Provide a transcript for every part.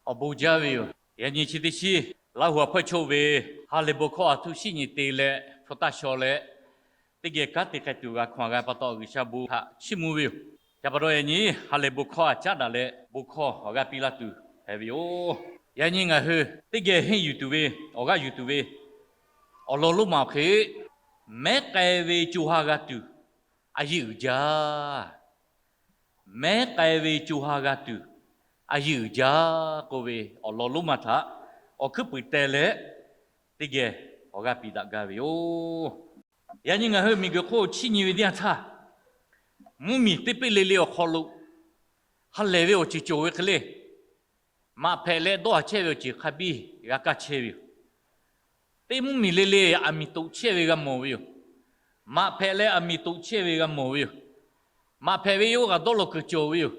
Awˬ bon jaˇ ve yoˬ. Yaꞈ nyi chi teˇ shiˉ Laˇ huˍ awˬ hpawehˇ chaw ve ha lehˬ bon hkawˇ a htoꞈ shiˉ nyi te leh hpu taˆ shaw leh, teˇ geh kanˉ te k'ai tuˬ g'a hkanˍ g'a pa taw, G'uiˬsha bon htaꞈ chiˇ mvuh ve yoˬ. Ca pa taw yaꞈ nyi ha lehˬ bon hkawˇ a caˉ daꞈ leh bon hkawˇ awˬ g'aˇ piˇ laˇ tuˬ hpehꞈ ve yoˬ. Yaꞈ nyi ngaˬ hui teˇ geh henˇ yuˬ tuˬ ve, awˬ g'aˇ yuˬ tuˬ ve awˬ lawn lonˉ ma awˬ hk'e, mehˉ k'ai ve co ha g'a tuˬ a yeˇ uiˍ jaˇ. Mehˉ k'ai ve co ha g'a tuˬ a yeˇ uiˍ jaˇ k'oˆ ve awˬ lawn lonˉ ma htaꞈ awˬ hkuiˉ puiˍ teh leh, teˇ geh awˬ g'aˇ piˇ daꞈ gaˇ ve yoˬ. Yaꞈ nyi ngaˬ hui miˬguiˬ hk'oˆ chiˇ nyi ve teˇ yanˇ htaˇ, mvuhˇmiˬ teˇ peˆ le le awˬ hk'aw lo ha lehˬ ve awˬ ceuˬ cawˬ ve hk'e le, maꞈ hpehꞈ leh dawˇ haˍ chehˇ ve awˬ ceuˬ hk'a biˇ g'a kaˇ chehˇ ve yoˬ. Teˇ mvuhˇmiˬ le le aˬ miˍ toꞈ chehˇ ve g'a mawˬ ve yoˬ. Maꞈ hpehꞈ leh aˬ miˍ toꞈ chehˇ ve g'a mawˬ ve yoˬ. Maꞈ hpehꞈ ve yoˬ kaꞈ dawˇ law kuiˬ cawˬ ve yoˬ.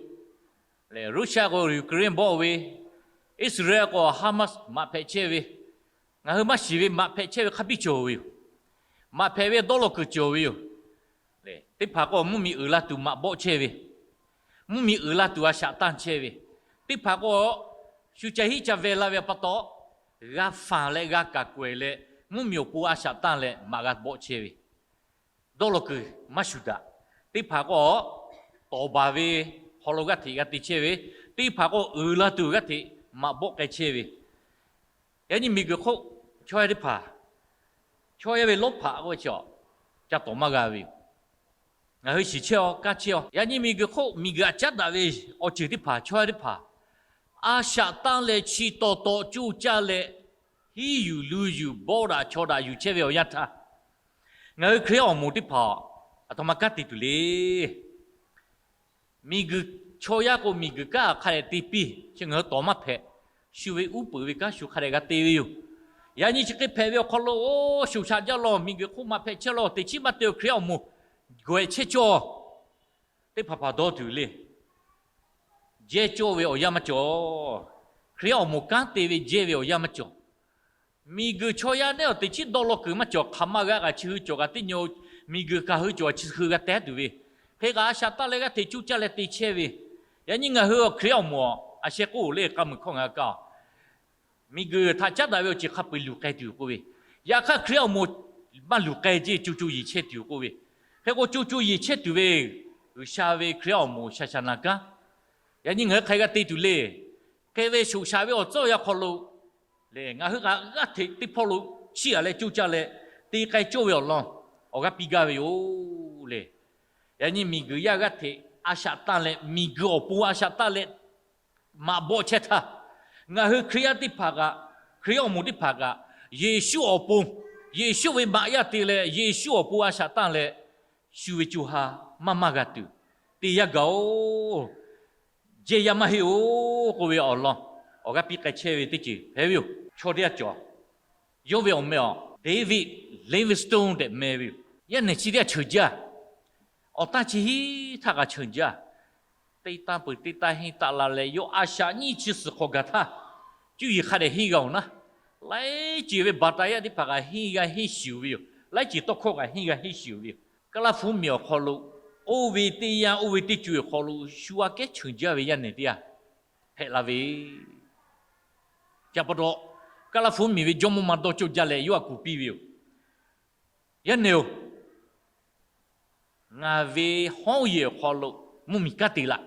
Russia k'o Ukraine bawˆ ve, Iˉsaˍreˍlaˆ k'o Hamas maꞈ hpehꞈ chehˇ ve, ngaˬ hui maˇ shiˍ ve maꞈ hpehꞈ chehˇ ve hk'a biˇ cawˬ ve yoˬ. Maꞈ hpehꞈ ve dawˇ law kuiˬ cawˬ ve yoˬ. Teˇ hpaˍ k'o mvuhˇmiˬ uiˍ la tuˬ maꞈ bawˆ chehˇ ve, mvuhˇmiˬ uiˍ la tuˬ a shaꞈ tanˇ chehˇ ve, teˇ hpaˍ k'o shu ca hiˉ ca veh la ve pa taw, g'a fanˬ leh g'a kaˬ k'awehˍ leh, mvuhˇmiˬ awˬ pon a shaꞈ tanˇ leh maꞈ g'a bawˆ chehˇ ve, dawˇ law kuiˬ maˇ shuˍ daꞈ. Teˇ hpaˍ k'o tawˍ baˬ ve hk'aw lo g'aˇ hteꞈ g'a te chehˇ ve, teˇ hpaˍ k'o uiˍ la tuˬ g'aˇ hteꞈ maꞈ bawˆ k'ai chehˇ ve, yaꞈ nyi miˬguiˬ hk'oˆ chaw yaˇ teˇ hpaˍ, chaw yaˇ ve lawˉ hpaꞈ k'oˆ ve chi ca tawˍ maˇ g'a ve yoˬ. Ngaˬ hui shiˍ chehˇ aw, kaˇ chehˇ aw. Yaꞈ nyi miˬguiˬ hk'oˆ miˬguiˬ a caˉ daꞈ ve awˬ ceuˬ teˇ hpaˍ chaw yaˇ teˇ hpaˍ a shaꞈ tanˇ leh chi taw taw coˇ caˇ leh, hiˉ yuˬ lu yuˬ bawˆ daꞈ chaw daꞈ yuˬ chehˇ ve awˬ yanˇ htaˇ, ngaˬ hui Hkriꞈ yaˇ awˬ moˍ teˇ hpaˍ aˬ htoꞈ ma kanˉ te tuˬ le. Miˬguiˬ chaw yaˇ k'o miˬguiˬ kanˉ hk'a dehꞈ te piˇ chi ngaˬ hui tawˍ maˇ hpehꞈ. Shu ve uˉ peunˍ ve kanˉ shu hk'a dehꞈ g'a te ve yoˬ. Yaꞈ nyi chi hk'e hpehꞈ ve awˬ hk'aw lo, oˇ shoˍ shaꞈ jaˇ lawˬ, miˬguiˬ hk'oˆ maꞈ hpehꞈ chehˇ lawˬ, teꞈ chiˉ maˇ te awˬ Hkriꞈ yaˇ awˬ moˍ gaweh chehˇ cawˇ teˇ hpaˍ hpaˍ dawˇ tuˬ le. Jehˇ cawˇ ve awˬ yanˇ maˇ cawˬ. Hkriꞈ yaˇ awˬ moˍ kanˉ te ve jehˇ ve awˬ yanˇ maˇ cawˬ. Miˬguiˬ chaw yaˇ nehˉ awˬ teꞈ chiˉ dawˇ law kuiˬ maˇ cawˬ. Hk'aˬ ma g'a kaꞈ chi hui cawˬ kaꞈ teˇ nyi, miˬguiˬ kaꞈ hui cawˬ kaꞈ chi hui g'a teh tuˬ ve, hk'e kaꞈ a shaꞈ tanˇ leh g'aˇ hteꞈ coˇ caˇ leh te chehˇ ve. Yaꞈ nyi ngaˬ hui awˬ Hkriꞈ yaˇ awˬ moˍ a sheh k'oˆ le k'a muiˬ hkawˇ ngaˬ hui kaˇ miˬguiˬ htaꞈ caˉ daꞈ ve awˬ ceuˬ hk'a peu-eˬ luˬ k'ai tuˬ yoˬ k'oˆ ve, yaꞈ hk'aˇ Hkriꞈ yaˇ awˬ moˍ maˇ luˬ k'ai ceˇ, co co yeˬ chehˇ tuˬ yoˬ k'oˆ ve. Hk'e k'o co co yeˬ chehˇ tuˬ ve G'uiˬsha ve Hkriꞈ yaˇ awˬ moˍ shaˍ shaˍ naˍ kanˉ, yaꞈ nyi ngaˬ hui hk'aˬ hk'e g'a te tuˬ le. Hk'e ve shoˍ shaꞈ ve awˬ tcuhˉ awˬ yanˇ hk'aw lo lehˬ, ngaˬ hui kaꞈ g'aˇ hteꞈ teˇ hpawˇ lo chiˇ aꞈ leh coˇ caˇ leh te k'ai cawˇ ve awˬ lawn awˬ g'aˇ piˇ gaˇ ve yoˬ le. Yaꞈ nyi miˬguiˬ yaˇ g'aˇ hteꞈ a shaꞈ tanˇ leh miˬguiˬ awˬ pon a shaꞈ tanˇ leh maꞈ bawˆ chehˇ htaˇ, ngaˬ hui Hkriꞈ yaˇ teˇ hpaˍ kaꞈ, Hkriꞈ yaˇ awˬ moˍ teˇ hpaˍ kaꞈ, Yeˍsuˆ awˬ pon, Yeˍsuˆ ve maꞈ yaˇ te leh Yeˍsuˆ awˬ pon a shaꞈ tanˇ leh, shu ve co ha maˇ maˇ g'a tuˬ te yaˇ gaˬ-oˬ. Jehˇ yaˇ maˇ heˆ-oˬ k'oˆ ve awˬ lawn awˬ g'aˇ piˇ k'ai chehˇ ve teˇ ceuˬ hpehꞈ ve yoˬ. Chaw teˇ g'aˇ cawˬ, yawˇ ve awˬ meh awˬ David Livingstone tehꞈ meh ve yoˬ. Yaˇ nehˬ chi teˇ g'aˇ cheuˬ jaˇ. Awˬ tanˇ chi hiˉ htaˇ kaꞈ cheuˬ jaˇ. Teˇ tanˇ peuˬ teˇ tanˇ henˇ taˆ la leh yawˇ a shaꞈ nyiˇ chi suhˍ hk'awꞈ gaˬ htaˇ, cuˇ yiˍ hk'a dehꞈ henˇ g'a-oˬ naˉ, laiˉ ceuˬ ve baˍ taˍ yaˇ teˇ hpaˍ kaꞈ henˇ g'a henˇ shiˍ-oˬ ve yoˬ. Laiˉ ceuˬ tawˇ hkawˇ kaꞈ henˇ g'a henˇ shiˍ-oˬ ve yoˬ. Kaˇlaˇ hpu mvuhˇmiˬ awˬ hk'aw lo oˇ ve teˇ yanˇ oˇ ve teˇ co awˬ hk'aw lo shu aꞈ kehˉ cheuˬ jaˇ ve yaˇ nehˬ teˇ g'aˇ hpehꞈ la ve, ca pa taw, Kaˇlaˇ hpu mvuhˇmiˬ ve jawˇmawˇ ma dawˇ cawˇ jaˇ leh yawˇ htaꞈ kuˬ piˇ ve yoˬ. Yaˇ nehˬ-oˬ, ngaˬ ve hawˉ yehˬ awˬ hk'aw lo mvuhˇmiˬ kanˉ te laˇ.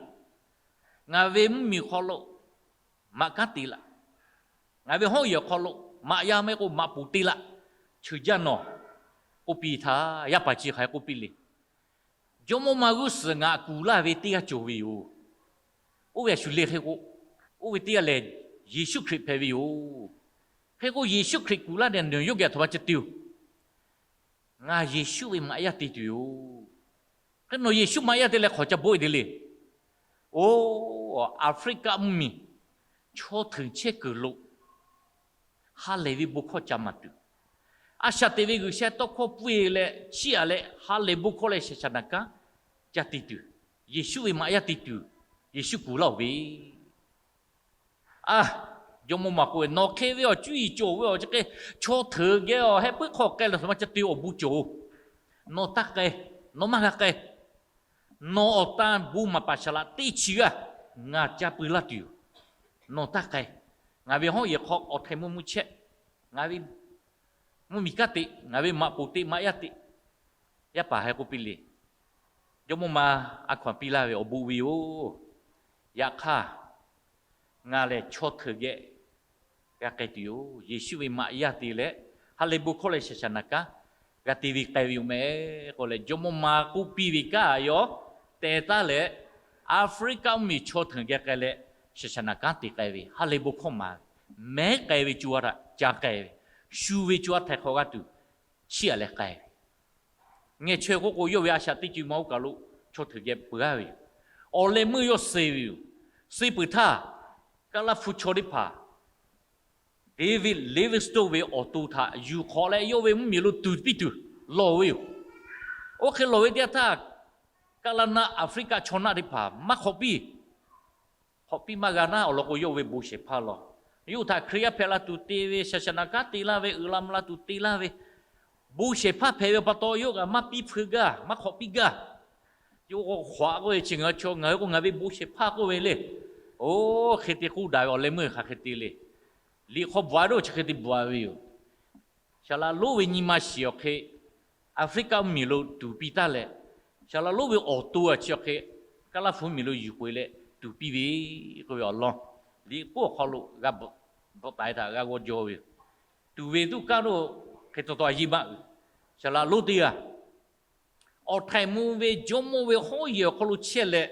Ngaˬ ve mvuhˇmiˬ awˬ hk'aw lo maꞈ kanˉ te laˇ. Ngaˬ ve hawˉ yehˬ awˬ hk'aw lo maꞈ yaˇ maˇ heˆ k'o maꞈ poˍ te laˇ. Cheuˬ jaˇ nawˬ k'oˆ piˇ htaˇ, yaˇ paˍ chi hk'aˬ hk'e k'oˆ piˇ le. Jawˇmawˇ ma g'uˇ suhˍ ngaˬ kuˬ laˇ ve teˇ g'aˇ cawˬ ve yoˬ. Oˇ ve a shu le hk'e k'o, oˇ ve teˇ g'aˇ lehˬ Yeˍsuˆ Hkriꞈ hpehꞈ ve yoˬ. Hk'e k'o Yeˍsuˆ Hkriꞈ kuˬ laˇ nehˬ nawˬ yawˇ geh a htoꞈ ma ca te-oˬ. Ngaˬ Yeˍsuˆ ve maꞈ yaˇ te tuˬ yoˬ. Hk'e nawˬ Yeˍsuˆ maꞈ yaˇ te leh hk'awꞈ ca bawˆ e te le. Oˇ, Aˍfriˆkaˆ mvuhˇmiˬ chaw hteunˍ chehˇ kuiˬ lo ha lehˬ ve bon hkawˇ ca maˍ tuˬ, a shaꞈ teꞈ ve G'uiˬsha tawˇ hkawˇ pfuhˇ e leh chiˇ aꞈ leh ha lehˬ bon hkawˇ leh shaˍ shaˍ naˍ kanˉ ca te tuˬ, Yeˍsuˆ ve maꞈ yaˇ te tuˬ, Yeˍsuˆ kuˬ laˇ-oˬ ve. A, jawˇmawˇ ma k'oˆ ve, nawˬ hk'e ve awˬ cuˇ yiˍ cawˬ ve awˬ chi hk'e, chaw hteunˍ geh awˬ heh puiˉ hk'aw k'ai leh a htoꞈ ma ca te awˬ bon cawˬ-oˬ. Nawˬ taˇ k'ai, nawˬ maˇ g'a k'ai. Nawˬ awˬ tan bon maˍ paˍ shaˍ laꞈ teˇ chi g'aˇ ngaˬ ca pui laˇ tuˬ yoˬ. Nawˬ taˇ k'ai. Ngaˬ ve hawˉ yehˬ hk'aw awˬ htaiˍ mvuhˇ mvuhˇ chehˇ, ngaˬ ve mvuhˇ miˬ kanˉ te, ngaˬ ve maꞈ poˍ te maꞈ yaˇ te, yaˇ paˍ hk'a k'oˆ piˇ le. Jawˇmawˇ ma a hkaw anˬ piˇ laˇ ve awˬ bon ve yoˬ. Yaꞈ hk'aˇ, ngaˬ lehˬ chaw hteuꞈ geh g'a k'ai tuˬ yoˬ. Yeˍsuˆ ve maꞈ yaˇ te leh, ha lehˬ bon hkawˇ leh shaˍ shaˍ naˍ kanˉ g'a te ve k'ai ve yoˬ mehˍ k'oˆ leh, jawˇmawˇ ma k'oˆ piˇ ve kanˉ yawˇ teh taˉ leh, Aˍfriˆkaˆ mvuhˇ miˬ chaw hteuꞈ geh k'ai leh, shaˍ shaˍ naˍ kanˉ te k'ai ve ha lehˬ bon hkawˇ maˍ ve, mehˉ k'ai ve co ha htaꞈ ca k'ai ve, shu ve co ha htaiˍ hk'awꞈ g'a tuˬ chiˇ aꞈ leh k'ai ve. Ngeh chaweh k'oˆ k'o, yawˇ ve a shaꞈ teˇ co ma oˇ kaˬ lo chaw hteuꞈ geh peuˬ-a ve yoˬ. Awˬ leh meuˇ yawˇ suh ve yoˬ. Suh peuˬ htaˇ, Kaˇlaˇ hpu chaw teˇ hpaˍ David Livingstone ve awˬ to htaꞈ yuˬ hk'awꞈ leh, yawˇ ve mvuhˇ miˬ lo tuˍ piˇ tuˬ lawˬ ve yoˬ. Oˇ hk'e lawˬ ve teˇ yanˇ htaˇ, Kaˇlaˇ naˆ Aˍfriˆkaˆ chaw naˆ teˇ hpaˍ maˇ hk'awꞈ piˇ. Hk'awꞈ piˇ maˇ g'a naˉ awˬ lawn k'o, yawˇ ve bon shehˍ hpaˇ lawˬ. Yawˇ htaꞈ Hkriꞈ yaˇ hpehꞈ la tuˬ te ve, shaˍ shaˍ naˍ kanˉ te laˇ ve, uiˍ la mvuh la tuˬ te laˇ ve, bon shehˍ hpaˇ hpehꞈ ve pa taw, yawˇ kaꞈ maˇ piˇ hpfuhˇ gaˇ, maˇ hk'awꞈ piˇ gaˇ. Yawˇ k'o hk'awꞈ k'oˆ ve, chi ngaˬ hui chaw, ngaˬ hui k'o ngaˬ ve bon shehˍ hpaˇ k'oˆ ve le. Oˇ hk'e te k'oˆ daꞈ ve awˬ leh meuˇ hk'aˬ hk'e te le. Liꞈ hk'aw bvuhꞈ a dawˇ chi hk'e te bvuhꞈ a ve yoˬ. Saˍ laꞈ lonˉ ve nyi ma shiˍ awˬ hk'e, Aˍfriˆkaˆ mvuhˇ miˬ lo tuˍ piˇ taˉ leh, saˍ laꞈ lonˉ ve awˬ to a chi awˬ hk'e, Kaˇlaˇ hpu mvuhˇ miˬ lo yuˬ k'oꞈ-e leh tuˍ piˇ ve k'oˆ ve awˬ lawn, Liꞈ hpu awˬ hk'aw lo g'a bvuhꞈ taˍ ve htaꞈ g'a g'aw jaw ve yoˬ. Tuˍ ve tuˇ kaˉ lo hk'e taw taw a yeˇ maˇ uiˍ. Saˍ laꞈ lonˉ teˇ g'aˇ awˬ htaiˍ mvuh ve jawˇmawˇ ve hawˉ yehˬ awˬ hk'aw lo chehˇ leh,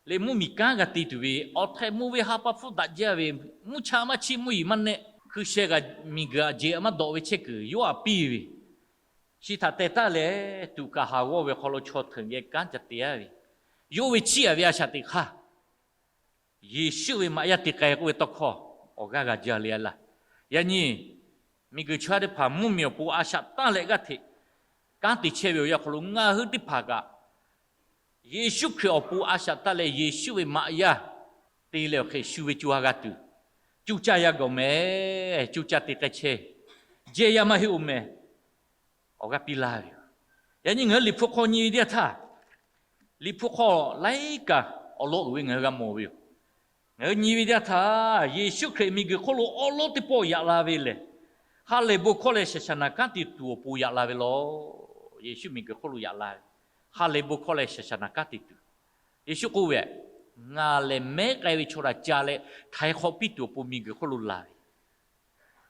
leh mvuhˇ miˬ kanˉ g'a te tuˬ ve, awˬ htaiˍ mvuh ve ha pa hpfuhˇ daꞈ jaˇ ve, mvuhˇ cha maˇ chiˇ mvuhˇ yeˬ maˇ nehˆ, hkui sheh g'aꞈ miˬ guiˬ aꞈ jehˬ maˇ dawꞈ ve chehˇ kuiˬ yawˇ aꞈ piˇ ve, chi htaꞈ teh taˉ leh, tuꞈ kaꞈ haˍ g'awˇ ve hk'aw lo chaw hteuꞈ geh kanˉ ca te-a ve, yawˇ ve chiˇ aꞈ ve a shaꞈ teꞈ hk'aˇ, Yeˍsuˆ ve maꞈ yaˇ te k'ai k'oˆ ve tawˇ hkawˇ awˬ g'aˇ g'a jaˇ le-a laˇ. Yaꞈ nyi miˬ guiˬ chaw yaˇ teˇ hpaˍ mvuhˇ miˬ awˬ pon a shaꞈ tanˇ leh g'aˇ hteꞈ kanˉ te chehˇ ve awˬ yanˇ hk'aw lo, ngaˬ hui teˇ hpaˍ kaꞈ Yeˍsuˆ Hkriꞈ awˬ pon a shaꞈ tanˇ leh Yeˍsuˆ ve maꞈ yaˇ te leh awˬ hk'e shu ve co ha g'a tuˬ, co caˇ yaˇ gawˬ mehˍ, co caˇ te k'ai chehˇ, jehˇ yaˇ maˇ heˆ-oˬ mehˍ. Awˬ g'aˇ piˇ laˇ ve yoˬ. Yaꞈ nyi ngaˬ hui Liꞈ hpu hk'aw nyi ve teˇ yanˇ htaˇ, Liꞈ hpu hk'aw laiˉ kaꞈ awˬ lawn uiˍ ve ngaˬ hui g'a mawˬ ve yoˬ. Ngaˬ hui nyi ve teˇ yanˇ htaˇ, Yeˍsuˆ Hkriꞈ miˬ guiˬ hk'oˆ lo awˉ lawˉ teˇ pawˆ yaꞈ la ve lehˬ, ha lehˬ bon hkawˇ leh shaˍ shaˍ naˍ kanˉ te tuˬ awˬ pon yaꞈ la ve lawˬ. Yeˍsuˆ miˬ guiˬ hk'oˆ lo yaꞈ la ve, ha lehˬ bon hkawˇ leh shaˍ shaˍ naˍ kanˉ te tuˬ. Yeˍsuˆ k'oˆ ve, Ngaˬ lehˬ mehˉ k'ai ve chaw htaꞈ ca leh htaiˍ hk'awꞈ piˇ tuˬ awˬ pon miˬ guiˬ hk'oˆ lo laˬ ve.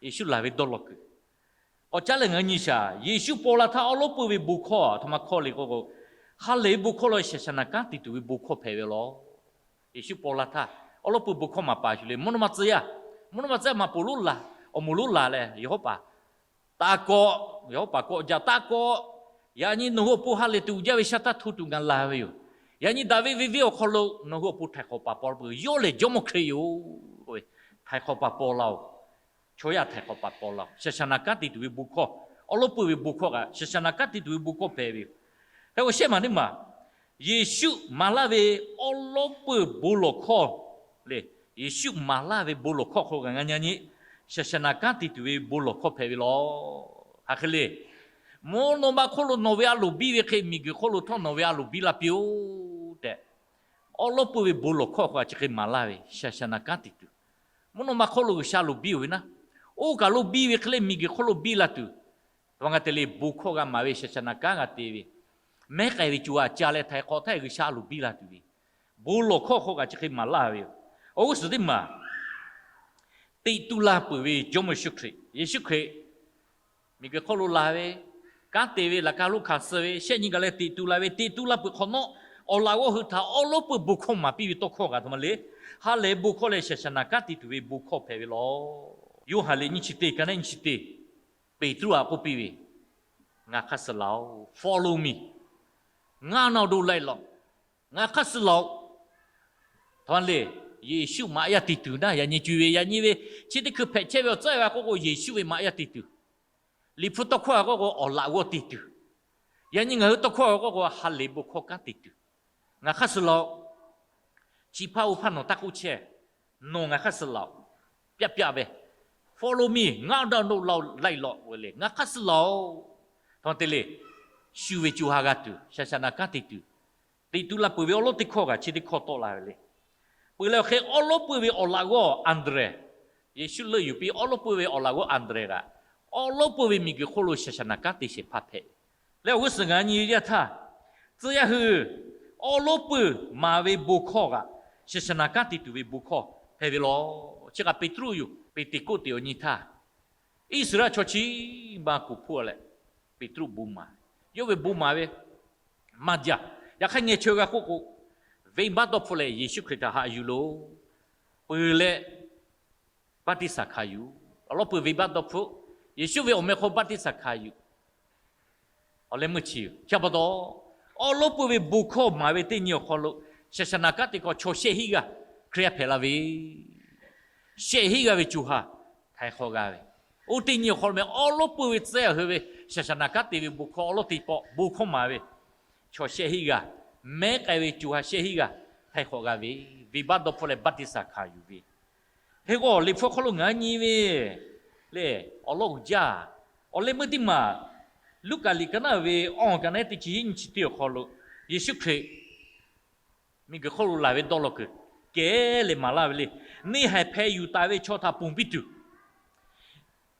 Yeˍsuˆ laˬ ve dawˇ law kuiˬ k'awꞈ caˉ leh ngaˬ hui nyi shaˍ. Yeˍsuˆ paw la htaˇ awˉ lawˉ peuˇ ve bon hkawˇ a htoꞈ ma hkawˇ le k'oˆ k'o, ha lehˬ ve bon hkawˇ lo shaˍ shaˍ naˍ kanˉ te tuˬ ve bon hkawˇ hpehꞈ ve lawˬ. Yeˍsuˆ paw la htaˇ awˉ lawˉ peuˇ bon hkawˇ maˍ paˍ shuˍ le, mvuhˇ naw ma tcuh yaˇ, mvuhˇ naw ma tcuh yaˇ maꞈ poˍ lonˉ laˬ, awˬ moˍ lonˉ laˬ leh, yehˬ hawˉ paˍ taˇ kawˆ, yehˬ hawˉ paˍ kawˆ jaˇ taˇ kawˆ. Yaꞈ nyi nawˬ hui awˬ pon ha lehˬ tuˬ uiˍ jaˇ ve shaˉ htaˇ hto tuˬ ngaˬ laˬ ve yoˬ. Yaꞈ nyi daꞈ ve venˇ venˇ awˬ hk'aw lo nawˬ hui awˬ pon htaiˍ hk'awꞈ paˍ paw la peuˬ, yawˇ lehˬ Jawˇmawˇ Hkriꞈ yoˬ. Htaiˍ hk'awꞈ paˍ paw laˇ-oˬ. Chaw yaˇ htaiˍ hk'awꞈ paˍ paw laˇ-oˬ. Shaˍ shaˍ naˍ kanˉ te tuˬ ve bon hkawˇ, awˉ lawˉ peuˇ ve bon hkawˇ kaꞈ, shaˍ shaˍ naˍ kanˉ te tuˬ ve bon hkawˇ hpehꞈ ve yoˬ. Hk'e k'o shehˉ maˬ teˇ maˬ, Yeˍsuˆ maˍ laˇ ve awˉ lawˉ peuˇ bon lawˬ hkawˇ le. Yeˍsuˆ maˍ laˇ ve bon lawˬ hkawˇ hk'aw ngaˬ nyi nyi, shaˍ shaˍ naˍ kanˉ te tuˬ ve bon lawˬ hkawˇ hpehꞈ ve lawˬ. Hk'aˬ hk'e le, mvuhˇ naw ma hk'oˆ lo nawˬ ve a loˍ biˇ ve hk'e miˬ guiˬ hk'oˆ lo htawˇ nawˬ ve a loˍ biˇ la piˇ-oˆ tehꞈ, awˉ lawˉ peuˇ ve bon lawˬ hkawˇ hk'aw chi hk'e maˍ laˇ ve, shaˍ shaˍ naˍ kanˉ te tuˬ. Mvuhˇ naw ma hk'oˆ lo G'uiˬsha a loˍ biˇ-oˬ ve naˉ, oˇ kaˬ lo biˇ ve hk'e leh miˬ guiˬ hk'oˆ lo biˇ la tuˬ, htoꞈ ma g'a te le, bon hkawˇ g'a maˍ ve, shaˍ shaˍ naˍ kanˉ g'a te ve, mehˉ k'ai ve co ha ca leh htaiˍ hk'awꞈ htaˇ G'uiˬsha a loˍ biˇ la tuˬ ve, bon lawˬ hkawˇ hk'aw kaꞈ chi hk'e maˍ laˇ ve yoˬ. Awˬ g'uˇ suhˍ teˇ maˬ, teꞈ tu la peuˬ ve Jawˇmawˇ Yeˍsuˆ Hkriꞈ, Yeˍsuˆ Hkriꞈ miˬ guiˬ hk'oˆ lo laˬ ve, kanˉ te ve, laꞈ ka lo hkanˍ suh ve, shehˆ nyi gaˬ leh teꞈ tu la ve, teꞈ tu la peuˬ hk'awꞈ nawˉ, awˬ laꞈ g'awˇ hui htaꞈ awˉ lawˉ peuˇ bon hkawˇ maˍ piˇ ve tawˇ hkawˇ kaꞈ htoꞈ ma le, ha lehˬ bon hkawˇ leh shaˍ shaˍ naˍ kanˉ te tuˬ ve bon hkawˇ hpehꞈ ve lawˬ. Yoˇhanˬ liꞈ nyiˇ chi teˇ, ka naˉ nyiˇ chi teˇ, Peˍtruˆ htaꞈ k'oˆ piˇ ve, Ngaˬ hk'aˇ suh laˬ-oꞈ, follow me. Ngaˇ naw do laiˬ lawˬ. Ngaˬ hk'aˇ suh laˬ-oꞈ. Htoꞈ ma le, Yeˍsuˆ maꞈ yaˇ te tuˬ naˉ, yaꞈ nyi co-e ve, yaꞈ nyi ve chi teˇ hkui hpehꞈ chehˇ ve awˬ tcuhˉ g'a k'oˆ k'o, Yeˍsuˆ ve maꞈ yaˇ te tuˬ. Liꞈ hpu tawˇ hkawˇ g'a k'oˆ k'o, awˬ laꞈ g'awˇ te tuˬ. Yaꞈ nyi ngaˬ hui tawˇ hkawˇ g'a k'oˆ k'o, ha lehˬ bon hkawˇ kanˉ te tuˬ. Ngaˬ hk'aˇ suh laˬ-oꞈ. Chi hpaˇ oˇ hpaˇ nawˬ taˇ k'oˆ chehˇ. Nawˬ ngaˬ hk'aˇ suh laˬ-oꞈ. Pyaˆ pyaˆ ve, follow me, ngaˇ naw do laiˬ lawˬ ve le, ngaˬ hk'aˇ suh laˬ-oꞈ. Htoꞈ ma te le, shu ve co ha g'a tuˬ, shaˍ shaˍ naˍ kanˉ te tuˬ. Teꞈ tu la peuˬ ve awˉ lawˉ teˇ hkawˇ kaꞈ chi teˇ hkawˇ tawˆ la ve le. Peuˬ leh awˬ hk'e awˉ lawˉ peuˇ ve awˬ laꞈ g'awˇ Anˍdrehˍ, Yeˍsuˆ leuˆ yuˬ piˇ awˉ lawˉ peuˇ ve awˬ laꞈ g'awˇ Anˍdrehˍ kaꞈ, awˉ lawˉ peuˇ ve miˬguiˬ hk'oˆ lo shaˍshaˍnaˍ kanˉ te shehˍ hpaˇ hpehꞈ ve. Leh awˬ g'uˇ suhˍ ngaˬ nyi ve yaˇ htaˇ, tcuh yaˇ hui awˉ lawˉ peuˇ maˍ ve bon hkawˇ kaꞈ, shaˍshaˍnaˍ kanˉ te tuˬ ve bon hkawˇ hpehꞈ ve law. Chi kaꞈ Peˍtruˆ yoˬ. Peˍteˍkoˆteˍ awˬ nyi htaˇ, Iˉsaˍreˍlaˆ chaw chi ma kuˬ hpfuhˆ leh, Peˍtruˆ bon maˍ ve, yawˇ ve bon maˍ ve maˇ jaˇ. Yaꞈ hk'aˇ ngeh chaweh g'a k'oˆ k'o, venˇbaˆ dawˇ hpfuhˆ leh Yeˍsuˆ Hkriꞈ htaꞈ haꞈ yuˬ loˬ. Peuˬ leh baˆtiˆsaˬ hkanˍ yuˬ. Awˉ lawˉ peuˇ venˇbaˆ dawˇ hpfuhˆ, Yeˍsuˆ ve awˬ meh hk'aw baˆtiˆsaˬ hkanˍ yuˬ. Awˬ leh meuˇ chi yoˬ. Chi pa taw, awˉ lawˉ peuˇ ve bon hkawˇ maˍ ve teˇ nyi awˬ hk'aw lo, shaˍshaˍnaˍ kanˉ te hk'aw chaw shehˆ hinˉ g'aˇ Hkriꞈ yaˇ hpehꞈ la ve, shehˆ hinˉ g'aˇ ve co ha htaiˍ hk'awꞈ g'a ve. Oˇ teˇ nyi awˬ hk'aw lo meh awˉ lawˉ peuˇ ve tcuh yaˇ hui ve shaˍshaˍnaˍ kanˉ te ve bon hkawˇ awˉ lawˉ teˇ pawˆ bon hkawˇ maˍ ve chaw shehˆ hinˉ g'aˇ, mehˉ k'ai ve co ha shehˆ hinˉ g'aˇ htaiˍ hk'awꞈ g'a ve, venˇbaˆ dawˇ hpfuhˆ leh baˆtiˆsaˬ hkanˍ yuˬ ve. Hk'e k'o, Liꞈ hpu hk'aw lo ngaˬ nyi ve lehˬ, awˬ lawn uiˍ jaˇ. Awˬ leh meuˇ teˇ maˬ, Luˉkaꞈ liꞈ ka naˉ ve awˬ ka naˉ teˇ chi hiˉ nyi chi teˇ awˬ hk'aw lo, Yeˍsuˆ Hkriꞈ miˬguiˬ hk'oˆ lo laˬ ve dawˇ law kuiˬ kehˉ leh maˍ laˇ ve le. Neˇ haiˬ hpeh yuˬ taˍ ve chaw htaꞈ ponˬ piˇ tuˬ,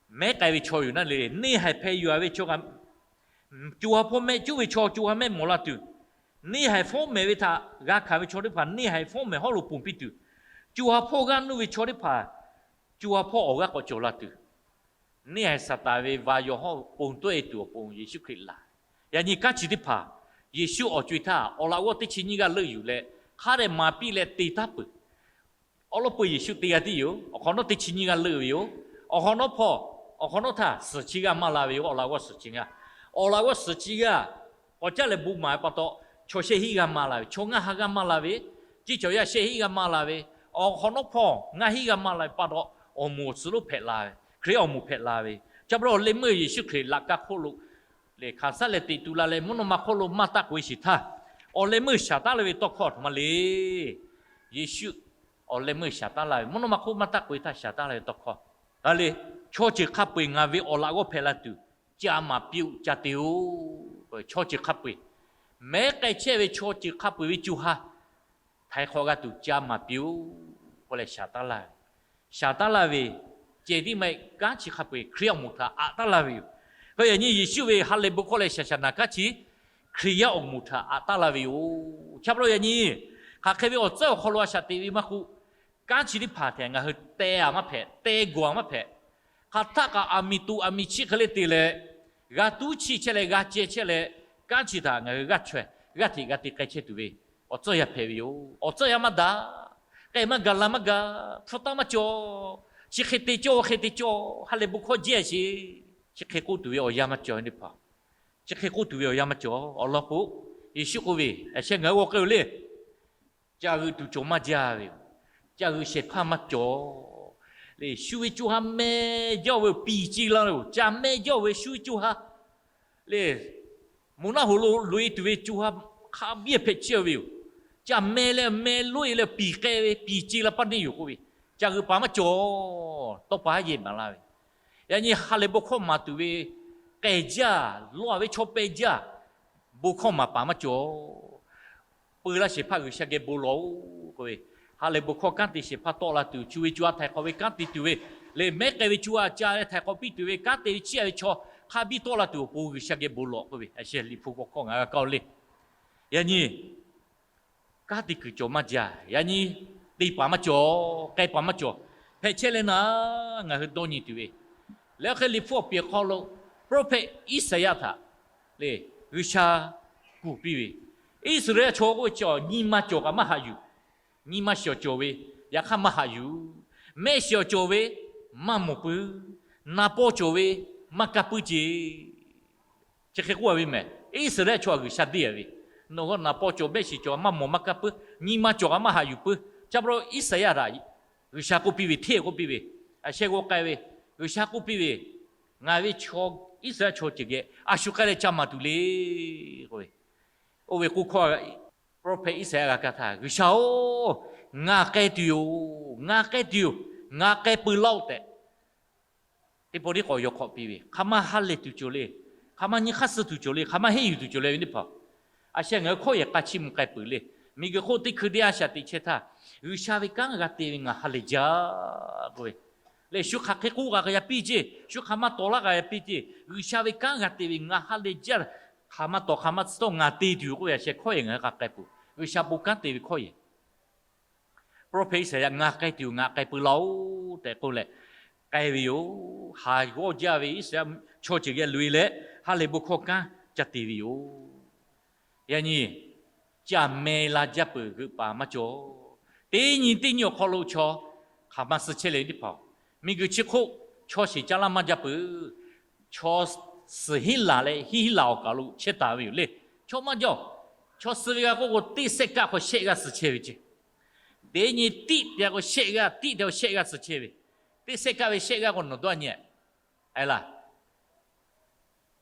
mehˉ k'ai ve chaw yoˬ naˉ le. Neˇ haiˬ hpeh yuˬ taˍ ve chaw kaꞈ, co ha hpawˇ mehˆ cuˉ ve chaw co ha mehˆ mawˬ la tuˬ, neˇ haiˬ fawˉ mehˍ ve htaꞈ g'a hkanˍ ve chaw teˇ hpaˍ neˇ haiˬ fawˉ mehˍ hawˉ lo ponˬ piˇ tuˬ, co ha hpawˇ g'aˇ nuˇ ve chaw teˇ hpaˍ co ha hpawˇ awˬ g'aˇ k'awꞈ cawˬ la tuˬ, neˇ haiˬ Saˍtanˍ ve va yaw hawˉ ponˬ tawˆ e tuˬ awˬ pon Yeˍsuˆ Hkriꞈ laˬ. Yaꞈ nyi kanˉ chi teˇ hpaˍ Yeˍsuˆ awˬ co e htaˇ awˬ laꞈ g'awˇ teˇ chi nyiˇ g'aˇ leuˆ yuˬ leh, hk'a dehꞈ maˍ piˇ leh te taˉ peuˬ. Awˉ lawˉ peuˇ Yeˍsuˆ teˇ g'aˇ tiˉ yoˬ. Awˬ hk'awꞈ nawˉ teˇ chi nyiˇ g'aˇ leuˆ ve yoˬ. Awˬ hk'awꞈ nawˉ hpawˇ, awˬ hk'awꞈ nawˉ htaˇ suhˍ chi g'aˇ maˇ la ve yoˬ. Awˬ laꞈ g'awˇ suhˍ chi g'aˇ, awˬ laꞈ g'awˇ suhˍ chi g'aˇ k'awꞈ caˉ leh bon maˍ ve pa taw, chaw shehˆ hinˉ g'aˇ maˇ la ve, chaw ngaˇ ha g'aˇ maˇ la ve, ceˇ cawˬ yaˇ shehˆ hinˉ g'aˇ maˇ la ve, awˬ hk'awꞈ nawˉ hpawˇ ngaˇ hinˉ g'aˇ maˇ la ve pa taw, awˬ moˍ awˬ tcuh lonˉ hpehꞈ la ve, Hkriꞈ yaˇ awˬ moˍ hpehꞈ la ve. Chi pa taw awˬ leh meuˇ Yeˍsuˆ Hkriꞈ laꞈ ka hk'oˆ lo lehˬ hkanˍ saˉ leh teꞈ tu la leh mvuhˇ naw ma hk'oˆ lo maˇ taˆ k'oꞈ e sheˍ htaˇ, awˬ leh meuˇ shaˍ taˉ la ve tawˇ hkawˇ a htoꞈ ma le. Yeˍsuˆ awˬ leh meuˇ shaˍ taˉ la ve, mvuhˇ naw ma hk'oˆ maˇ taˆ k'oꞈ e htaˇ shaˍ taˉ la ve tawˇ hkawˇ a le. Chaw ceuˬ hk'a peu-eˬ ngaˬ ve awˬ laꞈ g'awˇ hpehꞈ la tuˬ ca maˍ piˇ-oˆ, ca te-oˆ. Chaw ceuˬ hk'a peu-eˬ, mehˉ k'ai chehˇ ve chaw ceuˬ hk'a peu-eˬ ve co ha htaiˍ hk'awꞈ g'a tuˬ ca maˍ piˇ-oˆ k'oˆ leh shaˍ taˉ laˇ ve, shaˍ taˉ laˇ ve cehˬ tiˉ maˇ heˆ, kanˉ chi hk'a peu-eˬ Hkriꞈ yaˇ awˬ moˍ htaꞈ aꞈ taˉ laˇ ve yoˬ. Hk'e yaꞈ nyi Yeˍsuˆ ve ha lehˬ bon hkawˇ leh shaˍshaˍnaˍ kanˉ chi Hkriꞈ yaˇ awˬ moˍ htaꞈ aꞈ taˉ laˇ ve yoˬ. Chi pa taw yaꞈ nyi hk'aˬ hk'e ve awˬ tcuhˉ awˬ hk'aw lo a shaꞈ teꞈ ve maˇ k'oˆ, kanˉ chi teˇ hpaˍ htaꞈ ngaˬ hui teh-a maˇ hpehꞈ, teh gawˬ-a maˇ hpehꞈ. Hk'aˬ htaˆ kaꞈ aˬ miˍ tuꞈ aˬ miˍ chiˆ hk'e le te leh, g'a tuˉ chiˆ chehˇ leh g'a ceh chehˇ leh, kanˉ chi htaꞈ ngaˬ hui g'aˇ chaweh g'aˇ hteꞈ g'a te k'ai chehˇ tuˬ ve awˬ tcuhˇ yaˇ hpehꞈ ve yoˬ. Awˬ tcuhˇ yaˇ maˇ daꞈ, k'ehˬ maˇ gaˬ, la maˇ gaˬ, hpu taˇ maˇ cawˬ, chi hk'e te cawˇ, hk'e te cawˇ, ha lehˬ bon hkawˇ jehˇ sheˍ, chi hk'e k'oˆ tuˬ ve awˬ yanˇ maˇ cawˬ teˇ hpaˍ. Chi hk'e k'oˆ tuˬ ve awˬ yanˇ maˇ cawˬ. Awˬ lawn k'o, Yeˍsuˆ k'oˆ ve, A sheh ngaˬ hui g'aw k'ai-o le. Ca g'euꞈ tuˬ cawˬ maˇ jaˇ ve yoˬ. Ca g'euꞈ shehˍ hpaˇ maˇ cawˬ. Lehˬ shu ve co ha meh jaˇ-o ve, piˍ ce la ve yoˬ. Ca meh jaˇ-o ve shu ve co ha lehˬ, moˬ naˆ hoꞈ lo loꞈ-e tuˬ ve co ha hk'a biˇ hpehꞈ chehˇ ve yoˬ. Ca meh leh meh loꞈ-e leh piˍ k'ai ve, piˍ ce la paˇ neˇ yoˬ k'oˆ ve, ca g'euꞈ paˍ maˇ cawˬ. Tawˇ pa haˉ yehˬ maˍ laˇ ve, yaꞈ nyi ha lehˬ bon hkawˇ maˍ tuˬ ve k'ehˬ jaˇ, lawˬ-a ve chaw peh jaˇ, bon hkawˇ maˍ paˍ maˇ cawˬ. Peu laˇ shehˍ hpaˇ G'uiˬsha geh bon lawˬ-oˬ k'oˆ ve, ha lehˬ bon hkawˇ kanˉ te shehˍ hpaˇ tawˆ la tuˬ, shu ve co ha htaiˍ hk'awꞈ ve kanˉ te tuˬ ve, lehˬ mehˉ k'ai ve co ha ca leh htaiˍ hk'awꞈ piˇ tuˬ ve kanˉ te ve chiˇ aꞈ ve chaw hk'a biˇ tawˆ la tuˬ awˬ pon G'uiˬsha geh bon lawˬ k'oˆ ve, a sheh Liꞈ hpu k'awꞈ hkawˇ ngaˬ g'a kaˇ-o le. Yaꞈ nyi kanˉ te kuiˬ cawˬ maˇ jaˇ. Yaꞈ nyi te paˍ maˇ cawˬ, k'ai paˍ maˇ cawˬ. Hpehꞈ chehˇ leh naˉ, ngaˬ hui dawˇ nyi tuˬ ve, leh hk'e Liꞈ hpu awˬ pehˍ hk'aw lo prophet Iˉsaˍyaˆ htaꞈ lehˬ G'uiˬsha kuˬ piˇ ve, Iˉsaˍreˍlaˆ chaw k'oˆ ve chi nyi ma cawˬ kaꞈ maˇ haꞈ yuˬ. Nyi ma shiˍ awˬ cawˬ ve, yaꞈ hk'aˇ maˇ haꞈ yuˬ. Mehˆ shiˍ awˬ cawˬ ve, maˇ mawˬ puiˉ. Na paw cawˬ ve, maˇ kaˇ puiˉ ce. Chi hk'e k'oˆ a ve mehˬ, Iˉsaˍreˍlaˆ chaw G'uiˬsha deˇ a ve, nawˬ hui na paw cawˬ, mehˆ shiˍ cawˬ, maˇ mawˬ maˇ kaˇ puiˉ, nyi ma cawˬ kaꞈ maˇ haꞈ yuˬ puiˉ. Chi pa taw Iˉsaˍyaˆ htaꞈ G'uiˬsha k'oˆ piˇ ve, hteˇ k'oˆ piˇ ve, a sheh g'aw k'ai ve, G'uiˬsha k'oˆ piˇ ve, Ngaˬ ve chaw Iˉsaˍreˍlaˆ chaw ceuˬ geh a shu k'ai leh ca maˍ tuˬ le k'oˆ ve, oˇ ve k'oˆ hkawˇ prophet Iˉsaˍyaˆ g'a kaˇ htaˇ, G'uiˬsha-oˬ, ngaˬ k'ai tuˬ yoˬ, ngaˬ k'ai tuˬ yoˬ, ngaˬ k'ai peu laˇ-oˆ tehꞈ, teˇ pawˆ tiˉ k'awꞈ yaw hk'awꞈ piˇ ve, hk'aˬ ma ha lehˬ tuˬ cawˬ le, hk'aˬ ma nyi hk'aˇ suh tuˬ cawˬ le, hk'aˬ ma henˇ yuˬ tuˬ cawˬ le ve teˇ hpaˍ, a sheh ngaˬ hui hkawˇ yehˬ k'a chiˇ mvuh k'ai peuˬ le. Miˬguiˬ hk'oˆ teˇ hkui teˇ a shaꞈ teꞈ chehˇ htaˇ, G'uiˬsha ve kanˉ g'a te ve ngaˬ ha lehˬ jaˇ k'oˆ ve, Leh shu hk'aˬ hk'e k'oˆ g'a k'ai ya piˇ ceˇ, shu hk'aˬ ma tawˍ laˇ k'a ya piˇ ceˇ. G'uiˬsha ve kanˉ g'a te ve ngaˬ ha leh jaˇ, hk'aˬ ma tawˍ hk'aˬ ma tcuh tawˇ ngaˬ te tuˬ yoˬ k'oˆ ve a sheh hkawˇ e ngaˬ hui k'a k'ai peuˬ. G'uiˬsha bon kanˉ te ve hkawˇ e prophet Iˉsaˍyaˆ ngaˬ k'ai tuˬ yoˬ, ngaˬ k'ai peuˬ laˇ-oˬ tehꞈ k'oˆ leh k'ai ve yoˬ. Haˍ g'awˇ jaˇ ve Iˉsaˍyaˆ chaw ceuˬ geh loꞈ-e leh, ha lehˬ bon hkawˇ kanˉ ca te ve yoˬ. Yaꞈ nyi caˬ meh la jaˇ peuˬ g'euꞈ paˍ maˇ cawˬ. Teˇ nyi teˇ nyi awˬ hk'aw lo chaw hk'aˬ ma suh chehˇ leh teˇ hpaˍ, miˬguiˬ chi hk'oˆ chaw sheˍ caˇ laˇ maˇ jaˇ peuˬ. Chaw suhˍ hinˉ laˬ leh hinˉ hinˉ laˬ awˬ kaˬ lo chehˇ taˍ ve yoˬ le. Chaw maˇ jaˇ. Chaw suh ve g'a k'oˆ k'o, teˇ sehˆ kaˆ hk'aw shehˆ g'aˇ suh chehˇ ve ceˇ. Teˇ nyi tiˆ te k'o shehˆ g'aˇ, tiˆ te k'o shehˆ g'aˇ suh chehˇ ve. Teˇ sehˆ kaˆ ve shehˆ g'aˇ k'o nawˬ dawˇ nyi-a laˇ.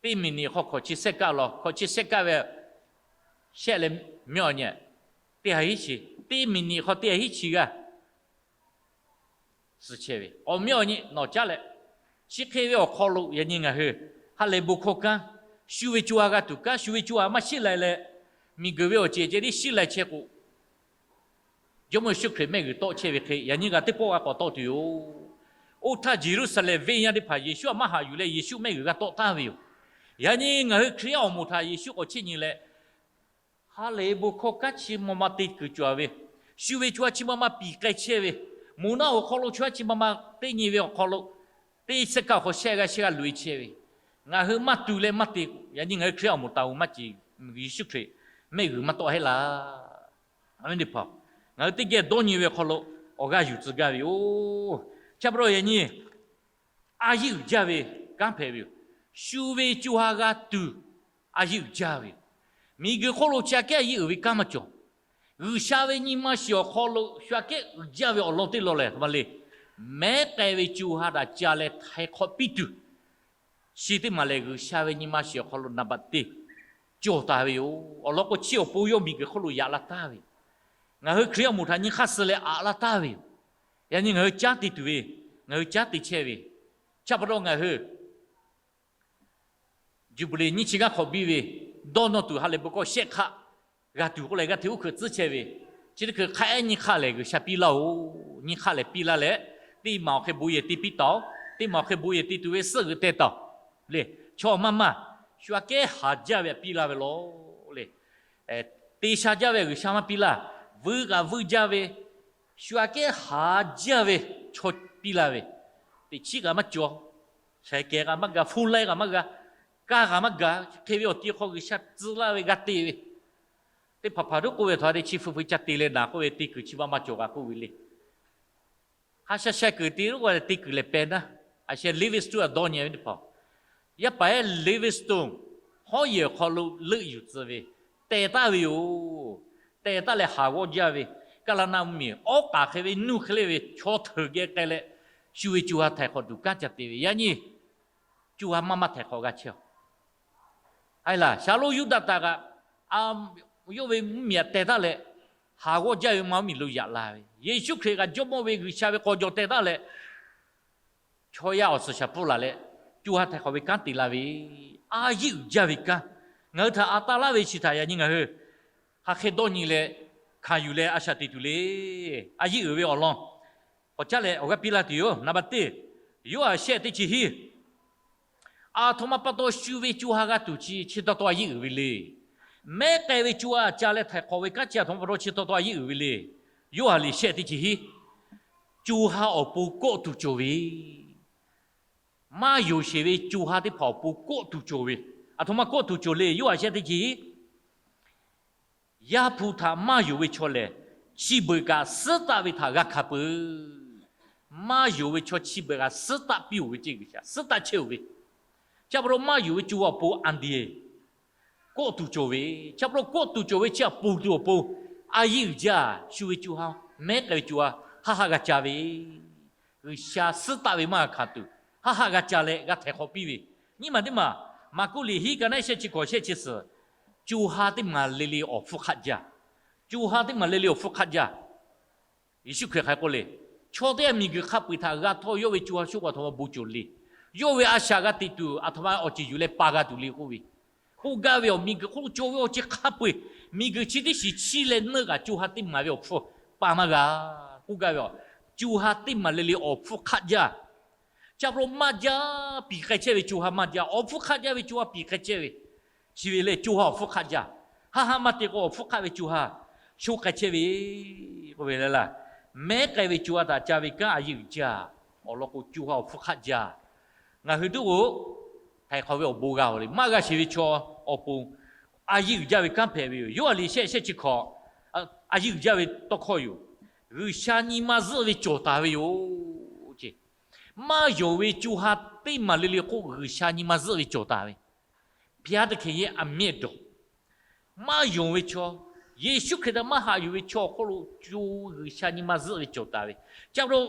Teˇ miˬniꞈ hk'aw hkawꞈ chi sehˆ kaˆ law, hkawꞈ chi sehˆ kaˆ ve shehˆ leh mehˆ awˬ nyi, teˇ ha hiˉ chi, teˇ miˬniꞈ hk'aw teˇ ha hiˉ chi g'aˇ suh chehˇ ve. Awˬ mehˆ awˬ nyi nawˬ caˉ leh, chi hk'e ve awˬ hk'aw lo yaꞈ nyi ngaˬ hui ha lehˬ bon hkawˇ kanˉ, shu ve co ha g'a tuˬ kanˉ, shu ve co ha maˇ shiˉ lai leh, miˬguiˬ ve awˬ ceuˬ ceh tiˉ shiˉ lai chehˇ k'o, Jawˇmawˇ Yeˍsuˆ Hkriꞈ mehˆ g'uiˬ tawˆ chehˇ ve hk'e, yaꞈ nyi g'a teˇ pawˆ g'a k'awꞈ tawˆ tuˬ yoˬ. Oˇ htaˇ Yeˍruˆsaˍlehnˍ venˇ yaˇ teˇ hpaˍ Yeˍsuˆ maˇ haꞈ yuˬ leh Yeˍsuˆ mehˆ g'uiˬ g'a tawˆ taˍ ve yoˬ. Yaꞈ nyi ngaˬ hui Hkriꞈ yaˇ awˬ moˍ htaꞈ Yeˍsuˆ k'awꞈ chiˇ nyi leh, ha lehˬ bon hkawˇ kanˉ chi ma ma te kuiˬ cawˬ ve, shu ve co ha chi ma ma piˍ k'ai chehˇ ve, moˍ naˆ awˬ hk'aw lo co ha chi ma ma teˇ nyi ve awˬ hk'aw lo, teˇ sehˆ kaˆ awˬ hk'aw shehˆ g'aˇ shehˆ g'aˇ loꞈ-e chehˇ ve, ngaˬ hui maˇ tu leh maˇ te k'o, yaꞈ nyi ngaˬ hui Hkriꞈ yaˇ awˬ moˍ taˍ-oˬ maˇ ceˬ, Yeˍsuˆ Hkriꞈ mehˆ g'uiˬ maˇ tawˆ heˆ laˇ. Ngaˬ hui teˇ geh dawˇ nyi ve awˬ hk'aw lo awˬ g'aˇ yuˬ tcuh gaˇ ve yoˬ. Chi pa taw yaꞈ nyi a yeˆ uiˍ jaˇ ve kanˉ hpehꞈ ve yoˬ. Shu ve co ha g'a tuˬ a yeˆ uiˍ jaˇ ve yoˬ. Miˬguiˬ hk'oˆ lo chi aꞈ kehˉ a yeˆ uiˍ ve kanˉ maˇ cawˬ. G'uiˬsha ve nyi ma shiˍ awˬ hk'aw lo shu aꞈ kehˉ uiˍ jaˇ ve awˬ lawn teˇ lawn lehˬ, a ma le, mehˉ k'ai ve co ha htaꞈ ca leh htaiˍ hk'awꞈ piˇ tuˬ, chi teˇ maˬ lehˬ G'uiˬsha ve nyi ma shiˍ awˬ hk'aw lo naˍ baꞈ teˇ cawˬ taˍ ve yoˬ. Awˬ lawn k'o, chi awˬ pon yawˇ miˬguiˬ hk'oˆ lo yaꞈ la taˍ ve yoˬ. Ngaˬ hui Hkriꞈ yaˇ awˬ moˍ htaꞈ nyi hk'aˇ suh leh aꞈ la taˍ ve yoˬ. Yaꞈ nyi ngaˬ hui caˉ te tuˬ ve, ngaˬ hui caˉ te chehˇ ve, chi pa taw ngaˬ hui Jubilee nyiˇ chi g'aˇ hk'awꞈ biˇ ve, dawˇ nawˇ tuˬ ha lehˬ bon hkawˇ shehˆ hk'aˆ g'a tuˬ k'oˆ leh g'aˇ hteꞈ uˉ hkeuꞈ tcuhˉ chehˇ ve, chi teˇ hkui hk'a ehˉ nyiˇ hk'aˆ lehˬ G'uiˬsha piˇ laˇ-oˬ. Nyiˇ hk'aˆ lehˬ piˇ laˇ leh, teˇ maˬ awˬ hk'e bon yehˬ te piˇ taˍ-oˬ. Teˇ maˬ awˬ hk'e bon yehˬ te tuˬ ve suhˆ g'euꞈ teh taˍ-oˬ le. Chaw maˇ maˇ shu aꞈ kehˉ haˍ jaˇ ve aꞈ piˇ laˇ ve law le. Te sha jaˇ ve G'uiˬsha maˇ piˇ laˇ. Vuiˇ kaꞈ vuiˇ jaˇ ve, shu aꞈ kehˉ haˍ jaˇ ve chaw piˇ laˇ ve, teꞈ chiˉ kaꞈ maˇ cawˬ. Shaiˍ kehˬ kaꞈ maˇ ga, hpu laiˉ kaꞈ maˇ ga, kaˇ kaꞈ maˇ ga, hk'e ve awˬ ti hk'aw G'uiˬsha tcuh laˇ ve g'a te ve, teˇ hpaˍ hpaˍ toˉ k'oˆ ve htaꞈ teˇ chi hpu hpu ca te leh naˍ k'oˆ ve te kuiˬ chi maˇ maˇ cawˬ g'a k'oˆ ve le. Hk'a sha sha kuiˬ te k'oˆ ve te kuiˬ lehˬ pehˬ naˉ, a sheh Livingstone aꞈ dawˇ nyi ve teˇ hpaˍ, yaˇ paˍ ehˉ Livingstone hawˉ yehˬ awˬ hk'aw lo leuˆ yuˬ tcuh ve, teh taˍ ve yoˬ. Teh taˍ leh haˍ g'awˇ jaˇ ve, kaˇ laˇ naˆ mvuhˇmiˬ awˉ k'aˍ hk'e ve nuˇ hk'e le ve chaw hteuꞈ geh k'ai leh, shu ve co ha htaiˍ hk'awꞈ tuˬ kanˉ ca te ve, yaꞈ nyi co ha maˇ maˇ htaiˍ hk'awꞈ g'a chehˇ-oˬ. Aˬ laˬ, Shaˍlonˍ Yuˇdaꞈ htaꞈ kaꞈ, yawˇ ve mvuhˇmiˬ aꞈ teh taˍ leh, haˍ g'awˇ jaˇ ve ma mvuhˇmiˬ lo yaꞈ la ve, Yeˍsuˆ Hkriꞈ kaꞈ Jawˇmawˇ ve G'uiˬsha ve k'aw jaw teh taˍ leh, chaw yaˇ awˬ suhˍ shaˍ pfuhˇ laˬ leh, co ha htaiˍ hk'awꞈ ve kanˉ te la ve, a yeˆ uiˍ jaˇ ve kanˉ, ngaˬ hui htaꞈ aꞈ taˇ laˇ ve chi htaꞈ yaꞈ nyi ngaˬ hui hk'aˬ hk'e dawˇ nyi leh hkanˍ yuˬ leh a shaꞈ te tuˬ le. A yeˆ uiˍ ve awˬ lawn k'awꞈ caˉ leh awˬ g'aˇ piˇ laˇ tuˬ yoˬ. Naˍ baˬ teˇ, Yoˇhanˬ shehˆ teˇ chi hiˉ, aˬ htoꞈ ma pa taw shu ve co ha g'a tuˬ chi chi taw taw a yeˆ uiˍ ve le. Mehˉ k'ai ve co ha ca leh htaiˍ hk'awꞈ ve kanˉ chi aˬ htoꞈ ma pa taw chi taw taw a yeˆ uiˍ ve le. Yoˇhanˬ liꞈ shehˆ teˇ chi hiˉ, co ha awˬ pon kawˆ tuˬ cawˬ ve, maˇ yonˍ sheˍ ve co ha teˇ hpaˍ awˬ pon kawˆ tuˬ cawˬ ve, aˬ htoꞈ ma kawˆ tuˬ cawˬ le. Yoˇhanˬ shehˆ teˇ chi hiˉ, Yaˇ hpu htaꞈ maˇ yonˍ ve chaw lehˬ, chi beuꞈ kaꞈ suhˉ taˆ ve htaꞈ g'a hkanˍ peuˬ. Maˇ yonˍ ve chaw chi beuꞈ kaꞈ suhˉ taˆ piˇ-oˬ ve ceˇ, G'uiˬsha suhˉ taˆ chehˇ-oˬ ve. Chi pa taw maˇ yonˍ ve co ha awˬ pon anˍ deˍ kawˆ tuˬ cawˬ ve, chi pa taw kawˆ tuˬ cawˬ ve chi aꞈ ponˬ tuˬ awˬ pon, a yeˆ uiˍ jaˇ, shu ve co ha, mehˉ k'ai ve co ha, haˆ haˆ g'a ca ve, G'uiˬsha suhˉ taˆ ve maˇ g'a hkanˍ tuˬ, haˆ haˆ g'a ca leh g'a htaiˍ hk'awꞈ piˇ ve. Nyiˇ maˬ teˇ maˬ, Maˍkuˆ liꞈ hiˉ ka naˉ shehˆ chi hkawꞈ shehˆ chi suhˍ, co ha teˇ maˬ le le awˬ hpfuhˇ hk'aˆ jaˇ. Co ha teˇ maˬ le le awˬ hpfuhˇ hk'aˆ jaˇ. Yeˍsuˆ Hkriꞈ hk'aˬ hk'e k'oˆ le, chaw teˇ g'aˇ miˬguiˬ hk'a peu-eˬ htaꞈ g'a htawˇ yawˇ ve co ha sho k'o aˬ htoꞈ ma bon cawˬ le. Yawˇ ve a shaꞈ g'a teꞈ tuˬ aˬ htoꞈ ma awˬ ceuˬ yuˬ leh pa g'a tuˬ le k'oˆ ve. K'oˆ gaˇ ve awˬ miˬguiˬ hk'oˆ lo cawˬ ve awˬ ceuˬ hk'a peu-eˬ, miˬguiˬ chi teˇ shiˍ chi leh neuˆ kaꞈ co ha teˇ maˬ ve awˬ hpfuhˇ pa maˇ g'a. K'oˆ gaˇ ve, co ha teˇ maˬ le le awˬ hpfuhˇ hk'aˆ jaˇ. Ca pro maˇ jaˇ, piˍ k'ai chehˇ ve co ha maˇ jaˇ, awˬ hpfuhˇ hk'aˆ jaˇ ve co ha piˍ k'ai chehˇ ve. Chi ve lehˬ, co ha awˬ hpfuhˇ hk'aˆ jaˇ. Haˆ haˆ maˇ te k'o, awˬ hpfuhˇ hk'aˆ ve co ha sho k'ai chehˇ ve k'oˆ ve le laˇ. Mehˉ k'ai ve co ha htaꞈ ca ve kanˉ a yeˇ uiˍ jaˇ. Awˬ lawn k'o, co ha awˬ hpfuhˇ hk'aˆ jaˇ. Ngaˬ hui tuˉ k'o, htaiˍ hk'awꞈ ve awˬ bon g'a-oˬ le. Maˇ g'a sheˍ ve chaw awˬ pon a yeˇ uiˍ jaˇ ve kanˉ hpehꞈ ve yoˬ. Yoˇhanˬ liꞈ shehˆ shehˆ chi hk'awꞈ, a yeˇ uiˍ jaˇ ve tawˇ hkawˇ yoˬ. G'uiˬsha nyi ma zuhˆ ve cawˬ taˍ ve yoˬ. Maˇ yonˍ ve co ha teˇ maˬ le le k'oˆ, G'uiˬsha nyi ma zuhˆ ve cawˬ taˍ ve ဘုရားသခင်ရဲ့အမျက်တော်, maˇ yonˍ ve chaw, Yeˍsuˆ Hkriꞈ htaꞈ maˇ haꞈ yuˬ ve chaw awˬ hk'oˆ lo co G'uiˬsha nyi ma zuhˆ ve cawˬ taˍ ve. Chi pa taw,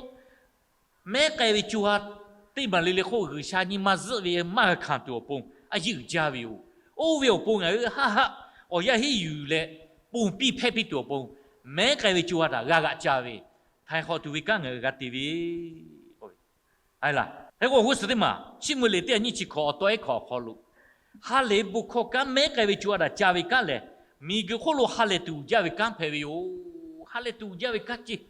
mehˉ k'ai ve co ha teˇ maˬ le le k'oˆ, G'uiˬsha nyi ma zuhˆ ve maˇ g'a hkanˍ tuˬ awˬ pon a yeˇ uiˍ jaˇ ve yoˬ. Oˇ ve awˬ pon ngaˬ hui haˆ haˆ awˬ yanˇ henˉ yuˬ leh, ponˬ piˇ hpehˇ piˇ tuˬ awˬ pon, mehˉ k'ai ve co ha htaꞈ g'a g'aꞈ ca ve, htaiˍ hk'awꞈ tuˬ ve kanˉ ngaˬ hui g'a te ve Hk'e k'o, awˬ g'uˇ suhˍ teˇ maˬ Chiˇ mvuh liꞈ teˇ ha nyiˇ chi hkawꞈ awˬ taw ehˉ hkawꞈ awˬ hk'aw lo, ha lehˬ bon hkawˇ kanˉ mehˉ k'ai ve co ha htaꞈ ca ve kanˉ lehˬ, miˬguiˬ hk'oˆ lo ha lehˬ tuˬ uiˍ jaˇ ve kanˉ hpehꞈ ve yoˬ. Ha lehˬ tuˬ uiˍ jaˇ ve kanˉ ceˇ.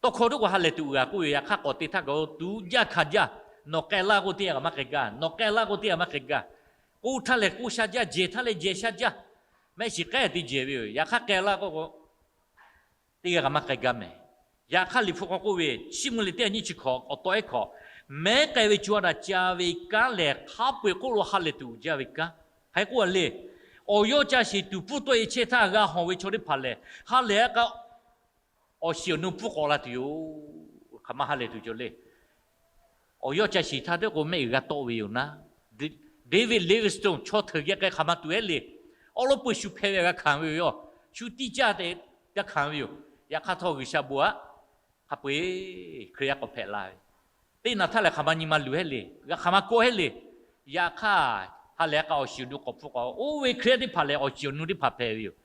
Tawˇ hkawˇ tuˬ k'o ha lehˬ tuˬ uiˍ a k'oˆ ve, yaꞈ hk'aˇ k'awꞈ te htaˇ kaꞈ tuˬ uiˍ jaˇ hkanˍ jaˇ. Nawˬ k'ai laˇ k'o teˇ g'aˇ kaꞈ maˇ k'ai gaˇ, nawˬ k'ai laˇ k'o teˇ g'aˇ maˇ k'ai gaˇ. K'oˆ htaˇ lehˬ k'oˆ sha jaˇ, jehˬ htaˇ lehˬ jehˬ sha jaˇ. Mehˆ shiˍ k'ehˉ te jehˬ ve yoˬ. Yaꞈ hk'aˇ k'ai laˇ k'o k'o, teˇ g'aˇ kaꞈ maˇ k'ai gaˇ mehˍ. Yaꞈ hk'aˇ Liꞈ hpu hk'aw k'oˆ ve, Chiˇ mvuh liꞈ teˇ ha nyiˇ chi hkawꞈ awˬ taw ehˉ hkawꞈ, mehˉ k'ai ve co ha htaꞈ ca ve kanˉ lehˬ, hk'a peu-eˬ hk'oˆ lo ha lehˬ tuˬ uiˍ jaˇ ve kanˉ. Hk'e k'oˆ a le, awˬ yawˇ ca sheˍ tuˬ pfuhˇ tawˆ e chehˇ htaˇ g'a hawˬ ve chaw teˇ hpaˍ lehˬ, ha lehˬ a k'a awˬ shiˍ awˬ nu pfuhˇ k'awꞈ la tuˬ yoˬ. Hk'aˬ ma ha lehˬ tuˬ cawˬ le. Awˬ yawˇ ca shiˍ htaˇ teˇ k'o mehˆ g'a tawˆ ve yoˬ naˉ. David Livingstone chaw hteuꞈ geh k'ai hk'aˬ ma tuˬ ehˉ le. Awˉ lawˉ peu shu hpeh ve g'a hkanˍ ve yoˬ. Shu tiˇ caˇ tehꞈ g'a hkanˍ ve yoˬ. Yaꞈ hk'aˇ htawˇ G'uiˬsha bon aꞈ hk'a peu-eˬ Hkriꞈ yaˇ k'awꞈ hpehꞈ la ve, teˇ naˬ htaˇ lehˬ hk'aˬ ma nyi ma luˬ hehˉ le, g'a hk'aˬ ma kawˆ hehˉ le. Yaꞈ hk'aˇ, ha lehˬ a k'a awˬ shiˍ awˬ nu k'awꞈ pfuhˇ k'awꞈ, oˇ ve Hkriꞈ yaˇ teˇ hpaˍ lehˬ awˬ shiˍ awˬ nu teˇ hpaˍ hpehꞈ ve yoˬ.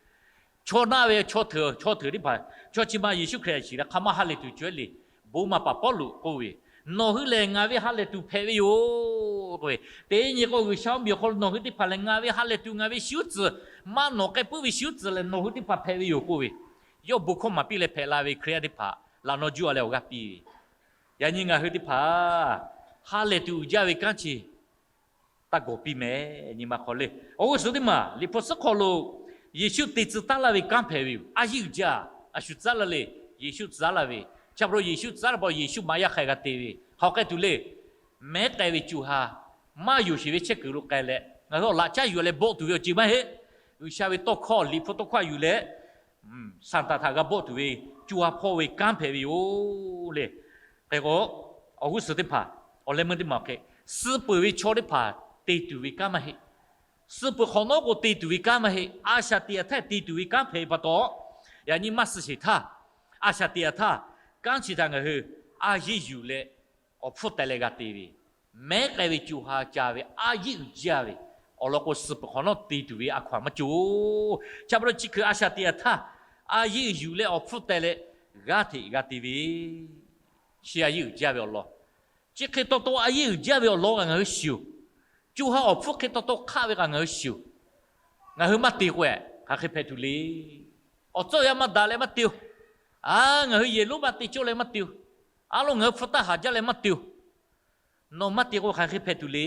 Chaw naˆ ve chaw hteuꞈ, chaw hteuꞈ teˇ hpaˍ, chaw chi ma Yeˍsuˆ Hkriꞈ shiˍ leh hk'aˬ ma ha lehˬ tuˬ cawˬ ehˉ le. Bon maˍ paˍ Pawˇluꞈ k'oˆ ve, nawˬ hui lehˬ ngaˬ ve ha lehˬ tuˬ hpehꞈ ve yoˬ k'oˆ ve. Teˇ nyi k'o G'uiˬsha mvuhˇmiˬ awˬ hk'aw lo nawˬ hui teˇ hpaˍ lehˬ ngaˬ ve ha lehˬ tuˬ, ngaˬ ve shiˍ uˉ tcuhˍ, maˇ nawˬ k'ai puiˉ ve shiˍ uˉ tcuhˍ lehˬ nawˬ hui teˇ hpaˍ hpehꞈ ve yoˬ k'oˆ ve. Yawˇ bon hkawˇ maˍ piˇ leh hpehꞈ la ve Hkriꞈ yaˇ teˇ hpaˍ laꞈ naw juˇ a leh awˬ g'aˇ piˇ ve. Yaꞈ nyi ngaˬ hui teˇ hpaˍ ha lehˬ tuˬ uiˍ jaˇ ve kanˉ chi taˇ gawˬ piˇ mehˍ. Nyi ma hk'aw le, awˬ g'uˇ suhˍ teˇ maˬ Liꞈ hpu suhˉ hk'aw lo Yeˍsuˆ te tcuh taˉ laˇ ve kanˉ hpehꞈ ve yoˬ. A yeˇ uiˍ jaˇ. A shu tcuh laˇ le. Yeˍsuˆ tcuh laˇ ve, chi pa taw Yeˍsuˆ tcuh laˇ pa taw Yeˍsuˆ maꞈ yaˇ hk'a g'a te ve hk'aˬ hk'e tuˬ le. Mehˉ k'ai ve co ha maˇ yonˍ sheˍ ve chehˇ kuiˬ lo k'ai leh, ngaˬ hui awˬ laꞈ caˉ yuˬ leh bawˆ tuˬ ve awˬ ceuˬ maˇ heˆ. G'uiˬsha ve tawˇ hkawˇ, Liꞈ hpu tawˇ hkawˇ a yuˬ leh, Saˍtanˍ htaꞈ g'a bawˆ tuˬ ve co ha hpawˇ ve kanˉ hpehꞈ ve yoˬ le. Hk'e k'o, awˬ g'uˇ suhˍ teˇ hpaˍ awˬ leh meuˇ teˇ maˬ awˬ hk'e, suh peuˬ ve chaw teˇ hpaˍ te tuˬ ve kanˉ maˇ heˆ. Suh peuˬ hk'awꞈ nawˉ k'o te tuˬ ve kanˉ maˇ heˆ. A shaˍ tiꞈ a htaˇ te tuˬ ve kanˉ hpehꞈ ve pa taw, yaꞈ nyi maˇ suh sheˍ htaˇ, a shaˍ tiꞈ a htaˇ kanˉ chi htaꞈ ngaˬ hui a yeˇ yuˬ leh awˬ hpfuhˇ teh leh g'a te ve, mehˉ k'ai ve co ha ca ve a yeˇ uiˍ jaˇ ve, awˬ lawn k'o suh peuˬ hk'awꞈ nawˉ te tuˬ ve a hkaw-anˬ maˇ cawˬ. Chi pa taw chi hkui a shaˍ tiꞈ a htaˇ a yeˇ yuˬ leh awˬ hpfuhˇ teh leh g'aˇ hteꞈ g'a te ve, chi a yeˇ uiˍ jaˇ ve awˬ lawn. Chi hk'e taw taw a yeˇ uiˍ jaˇ ve awˬ lawn kaꞈ ngaˬ hui shiˍ-oˬ. Co ha awˬ hpfuhˇ hk'e taw taw hk'aˆ ve kaꞈ ngaˬ hui shiˍ-oˬ. Ngaˬ hui maˇ te k'o, hk'aˬ hk'e hpehꞈ tuˬ le. Awˬ tcuhˉ awˬ yanˇ maˇ daꞈ leh maˇ te-oˬ. A, ngaˬ hui yehˬ lonˉ maˇ te cawˇ leh maˇ te-oˬ. A lo ngaˬ hui hpu taˇ haˍ jaˇ leh maˇ te-oˬ. Nawˬ maˇ te k'o hk'aˬ hk'e hpehꞈ tuˬ le.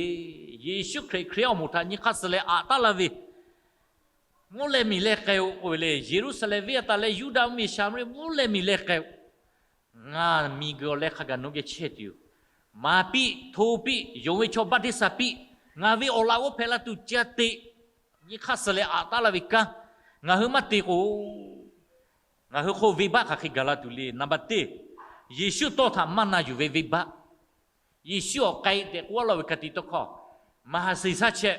Yeˍsuˆ Hkriꞈ Hkriꞈ awˬ moˍ htaꞈ nyi hk'aˇ suh leh aꞈ taˉ laˇ ve, mvuhˇ leh miˬ leh k'ai-o k'oˆ ve le. Yeˍruˆsaˍlehnˍ venˇ a taˍ leh Yuˇdaꞈ mvuhˇmiˬ Saˍmaˍriˆ mvuhˇ leh miˬ leh k'ai-o. Ngaˬ miˬguiˬ awˬ leh hk'a gaˬ nawˬ geh chehˇ tuˬ yoˬ. Maˍ piˇ, hto piˇ, yonˍ ve chaw baˆtiˆsaˬ piˇ, ngaˬ ve awˬ laꞈ g'awˇ hpehꞈ la tuˬ ca te. Nyi hk'aˇ suh leh aꞈ taˉ laˇ ve kanˉ, ngaˬ hui maˇ te k'o, ngaˬ hui hk'oˆ venˇbaˆ hk'aˬ hk'e gaˬ la tuˬ le. Naˍ baˬ teˇ, Yeˍsuˆ tawˇ htaꞈ maˇ na yuˬ ve venˇbaˆ. Yeˍsuˆ awˬ k'ai tehꞈ k'oˆ laˇ ve ka tiꞈ tawˇ hkawˇ, maˍ haˍ seˍ shaˉ chehˇ,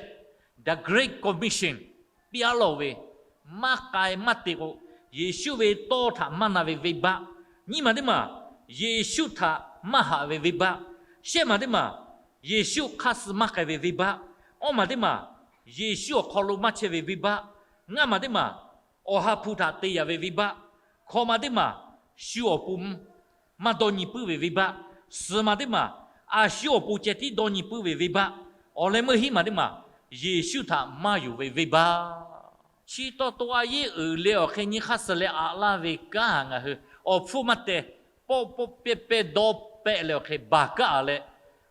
the Great Commission piˇ aˉ law ve, maˇ k'ai maˇ te k'o, Yeˍsuˆ ve tawˇ htaꞈ maˇ na ve venˇbaˆ. Nyiˇ maˬ teˇ maˬ, Yeˍsuˆ htaꞈ maˇ haꞈ ve venˇbaˆ. Shehˆ maˬ teˇ maˬ, Yeˍsuˆ hk'aˇ suh maˇ k'ai ve venˇbaˆ. Awˇ maˬ teˇ maˬ, Yeˍsuˆ awˬ hk'aw lo maˇ chehˇ ve venˇbaˆ. Ngaˇ maˬ teˇ maˬ, Awˬ ha hpu htaꞈ te yaꞈ ve venˇbaˆ. Hkawꞈ maˬ teˇ maˬ, shu awˬ pon maˇ dawˇ nyi puiˉ ve venˇbaˆ. Suhˍ maˬ teˇ maˬ, a shu awˬ pon ceh tiˉ dawˇ nyi puiˉ ve venˇbaˆ. Awˬ leh meuˇ hiˉ maˬ teˇ maˬ, Yeˍsuˆ htaꞈ maˇ yonˍ ve venˇbaˆ. Chi taw taw a yeˇ uiˍ leh awˬ hk'e nyi hk'aˇ suh leh aꞈ laˇ ve kanˉ htaꞈ ngaˬ hui awˬ hpfuhˇ maˇ teh, pawˆ pawˆ pehˇ pehˇ dawˇ pehˆ leh awˬ hk'e baˬ kaˆ leh,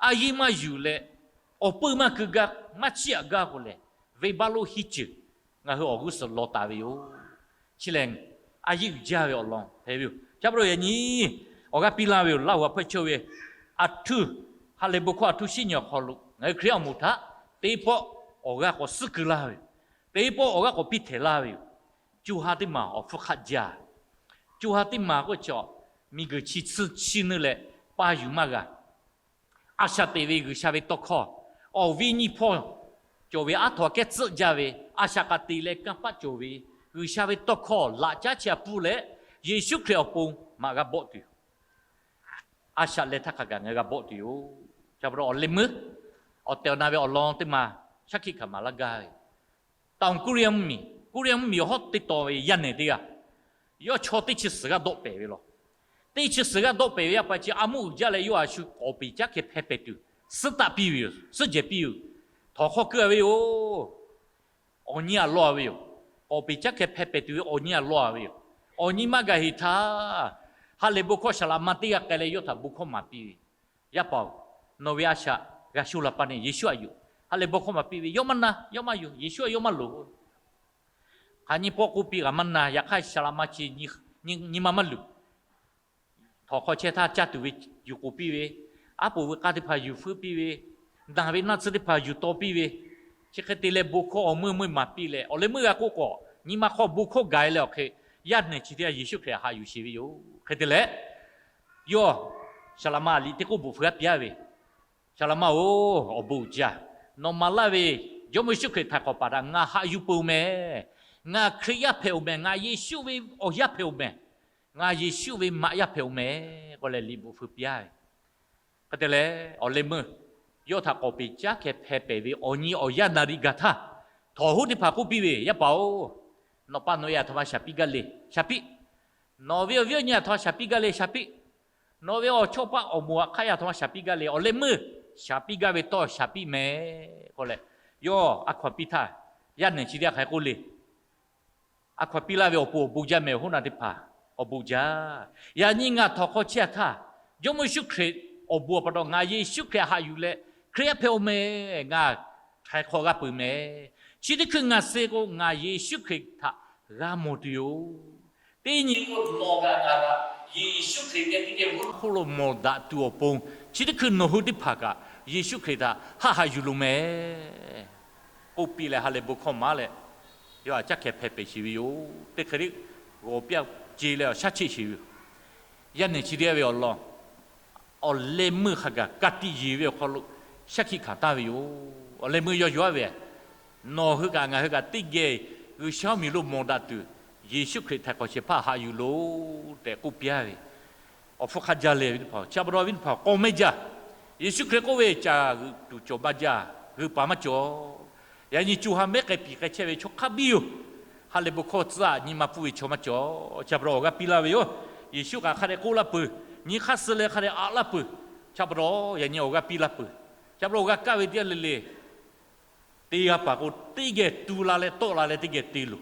a yiˇ maˇ yuˬ leh, awˬ puiˇ maˇ keu gaˇ, maˇ chiˇ aꞈ gaˇ k'o lehˬ, venˇbaˆ lonˉ hiˇ ceuˬ ngaˬ hui awˬ g'uˇ suhˍ law taˍ ve yoˬ. Chi lehˬ, a yiˇ uiˍ jaˇ ve awˬ lawn hpehꞈ ve yoˬ. Chi pa taw yaꞈ nyi awˬ g'aˇ piˇ laˇ ve yoˬ. Laˇ huˍ a hpfuhˇ chehˇ ve aˬ htuˇ, ha lehˬ bon hkawˇ aˬ htuˇ shinˉ nyi awˬ hk'aw lo ngaˬ hui Hkriꞈ yaˇ awˬ moˍ htaꞈ teˇ pawˆ awˬ g'aˇ k'awꞈ suhˉ keu laˇ ve yoˬ. Teˇ pawˆ awˬ g'aˇ k'awꞈ piˇ htehꞈ laˇ ve yoˬ. Co ha teˇ maˬ awˬ hpfuhˇ hk'aˆ jaˇ. Co ha teˇ maˬ k'oˆ chi, miˬguiˬ chi tsuhˇ chiˇ nuˇ leh paˇ yuˬ maˇ g'a. A shaꞈ teꞈ ve G'uiˬsha ve tawˇ hkawˇ, awˬ viˉ nyiˇ hpawˇ cawˬ ve aˉ htaw kehˉ tcuhˆ jaˇ ve, a shaꞈ k'a te leh kanˇ paˆ cawˬ ve G'uiˬsha ve tawˇ hkawˇ laꞈ caˉ chi aꞈ pfuhˇ leh, Yeˍsuˆ Hkriꞈ awˬ pon maꞈ g'a bawˆ tuˬ yoˬ. A shaꞈ leh htaˇ hk'a gaˬ ngaˬ hui g'a bawˆ tuˬ yoˬ. Chi pa taw awˬ leh meuˇ awˬ tehˬ awˬ na ve awˬ lawn teˇ ma shaˉ hkiˆ hkanˍ maˍ laˇ gaˇ ve, Taoˍ Kuˇ Riˇ mvuhˇmiˬ, Kuˇ Riˇ mvuhˇmiˬ awˬ hawˉ teˇ taw ve yaˇ nehˬ teˇ g'aˇ, yawˇ chaw teˇ chi suhˍ g'aˇ dawˆ pehˍ ve law. Teˇ chi suhˍ g'aˇ dawˆ pehˍ ve yaˇ paˍ chi a muˇ uiˍ jaˇ leh yawˇ a shu k'awˍ peˍ caˉ hkeh hpeh pehˍ tuˬ, suhˉ taˆ piˇ ve yoˬ, suhˉ jehˬ piˇ yoˬ. Htawnˍ hk'aw keu a ve yoˬ. Awˬ nyi aꞈ law a ve yoˬ. K'awˍ peˍ caˉ hkeh hpeh pehˍ tuˬ ve awˬ nyi aꞈ law a ve yoˬ. Awˬ nyi maˇ gaˬ heˍ htaˇ, ha lehˬ bon hkawˇ saˍ laꞈ ma teˇ g'aˇ k'ai leh yawˇ htaꞈ bon hkawˇ maˍ piˇ ve, Yaˇ paˍ-oˬ, nawˬ ve a shaꞈ g'a sho la pa neˇ, Yeˍsuˆ aꞈ yuˬ. Ha lehˬ bon hkawˇ maˍ piˇ ve, yawˇ maˇ na, yawˇ maˇ yuˬ, Yeˍsuˆ aꞈ yawˇ maˇ loˍ. Hk'aˬ nyi pawˆ k'oˆ piˇ kaꞈ maˇ na, yaꞈ hk'aˇ saˍ laꞈ ma chi nyi ma maˇ luˬ. Htawnˍ hk'aw chehˇ htaˇ caˇ tuˬ ve yuˬ k'oˍ piˇ ve, aˉ poꞈ veuꞈ k'aˇ teˇ hpaˍ yuˬ feuˆ piˇ ve, daˬ ve naˆ tsuhˇ teˇ hpaˍ yuˬ taw piˇ ve, chi hk'e te leh bon hkawˇ awˬ meuˇ meuˇ maˍ piˇ leh, awˬ leh meuˇ g'a k'oˆ k'o, nyi ma hk'aw bon hkawˇ gaˬ e leh awˬ hk'e, yaˇ nehˬ chi teˇ g'aˇ Yeˍsuˆ Hkriꞈ haꞈ yuˬ sheˍ ve yoˬ. Hk'e te leh, yawˇ saˍ laꞈ ma aˬ liꞈ teˇ k'oˆ bvuhꞈ feu g'aˇ piˇ aˇ ve, Saˍ laꞈ ma-oˬ, awˬ bon uiˍ jaˇ. Nawˬ maˍ laˇ ve Jawˇmawˇ Yeˍsuˆ Hkriꞈ htaiˍ hk'awꞈ paˍ htaꞈ ngaˬ haꞈ yuˬ peuˬ-oˬ mehˍ. Ngaˬ Hkriꞈ yaˇ hpehꞈ-oˬ mehˍ. Ngaˬ Yeˍsuˆ ve awˬ yaˇ hpehꞈ-oˬ mehˍ. Ngaˬ Yeˍsuˆ ve maꞈ yaˇ hpehꞈ-oˬ mehˍ k'oˆ leh liꞈ bvuhꞈ feu piˇ aˇ ve. Hk'e te leh, awˬ leh meuˇ yawˇ htaꞈ k'awˍ peˍ caˉ hkeh hpeh pehˍ ve awˬ nyi awˬ yaˇ naˍ riꞈ gaˬ htaˇ, htawnˍ hoˉ teˇ hpaˍ k'oˆ piˇ ve, Yaˇ paˍ-oˬ, nawˬ pa nawˬ e aˬ htoꞈ ma shaˍ piˇ gaˇ le, shaˍ piˇ. Nawˬ ve awˬ viˉ awˬ nyi aˬ htoꞈ ma shaˍ piˇ gaˇ le, shaˍ piˇ. Nawˬ ve awˬ chawˇ paˆ awˬ moˍ aꞈ hk'aˇ yaˇ aˬ htoꞈ ma shaˍ piˇ gaˇ le, awˬ leh meuˇ shaˍ piˇ gaˇ ve tawˇ shaˍ piˇ mehˍ k'oˆ leh, yawˇ a hkaw anˬ piˇ htaˇ, yaˇ nehˬ chi teˇ g'aˇ hk'aˬ hk'e k'oˆ le. A hkaw anˬ piˇ laˇ ve awˬ pon awˬ bon jaˇ mehˍ, hoˉ naˬ teˇ hpaˍ awˬ bon jaˇ. Yaꞈ nyi ngaˬ htawnˍ hk'aw chehˇ htaˇ, Jawˇmawˇ Yeˍsuˆ Hkriꞈ awˬ bon pa taw ngaˬ Yeˍsuˆ Hkriꞈ haꞈ yuˬ leh Hkriꞈ yaˇ hpehꞈ-oˬ mehˍ, ngaˬ htaiˍ hk'awꞈ g'a peuˬ mehˍ. Chi teˇ hkui ngaˬ suh k'o, ngaˬ Yeˍsuˆ Hkriꞈ htaꞈ g'a mawˬ tuˬ yoˬ. Teˇ nyi k'o, nawˬ kaꞈ ngaˬ kaꞈ Yeˍsuˆ Hkriꞈ geh teˇ geh g'uˇ hk'oˆ lo mawˬ daꞈ tuˬ awˬ pon, chi teˇ hkui nawˬ hui teˇ hpaˍ kaꞈ Yeˍsuˆ Hkriꞈ htaꞈ haˆ haꞈ yuˬ loˍ mehˍ k'oˆ piˇ leh, ha lehˬ bon hkawˇ maˍ leh, yawˇ htaꞈ caˉ hkeh hpeh pehˍ sheˍ ve yoˬ. Teˇ hk'e le g'awˬ piˇ ce leh awˬ shaˉ cheˆ sheˍ ve yoˬ. Yaˇ nehˬ chi teˇ g'aˇ ve awˬ lawn, awˬ leh meuˇ hk'a gaˬ ka tiꞈ yeˬ ve awˬ hk'aw lo shaˉ hkiˆ hkanˍ taˍ ve yoˬ. Awˬ leh meuˇ yawˇ yaw aˉ ve, nawˬ hui kaꞈ ngaˬ hui kaꞈ teˇ geh G'uiˬsha mvuhˇmiˬ lo mawˬ daꞈ tuˬ, Yeˍsuˆ Hkriꞈ htaiˍ hk'awꞈ shehˍ hpaˇ haꞈ yuˬ loˬ tehꞈ k'oˆ piˇ ve, awˬ hpfuhˇ hk'aˆ jaˇ leh ve teˇ hpaˍ, chi pa taw ve teˇ hpaˍ k'awꞈ mehˆ jaˇ. Yeˍsuˆ Hkriꞈ k'oˆ ve, Caˬ g'uiˬ tuˬ cawˬ maˇ jaˇ, g'uiˬ paˍ maˇ cawˬ. Yaꞈ nyi co ha mehˉ k'ai piˍ k'ai chehˇ ve chaw hk'a biˇ yoˬ. Ha lehˬ bon hkawˇ tcuhˉ aꞈ nyi ma pfuhˇ ve chaw maˇ cawˬ. Chi pa taw awˬ g'aˇ piˇ laˇ ve yoˬ. Yeˍsuˆ kaꞈ hk'a dehꞈ k'oˆ laˇ peuˬ, nyi hk'aˇ suh leh hk'a dehꞈ aꞈ laˇ peuˬ. Chi pa taw yaꞈ nyi awˬ g'aˇ piˇ laˇ peuˬ. Chi pa taw awˬ g'aˇ kaˇ ve teˇ g'aˇ le le, te g'a paˍ k'o, teˇ geh tu la leh tawˆ la leh teˇ geh te loˬ.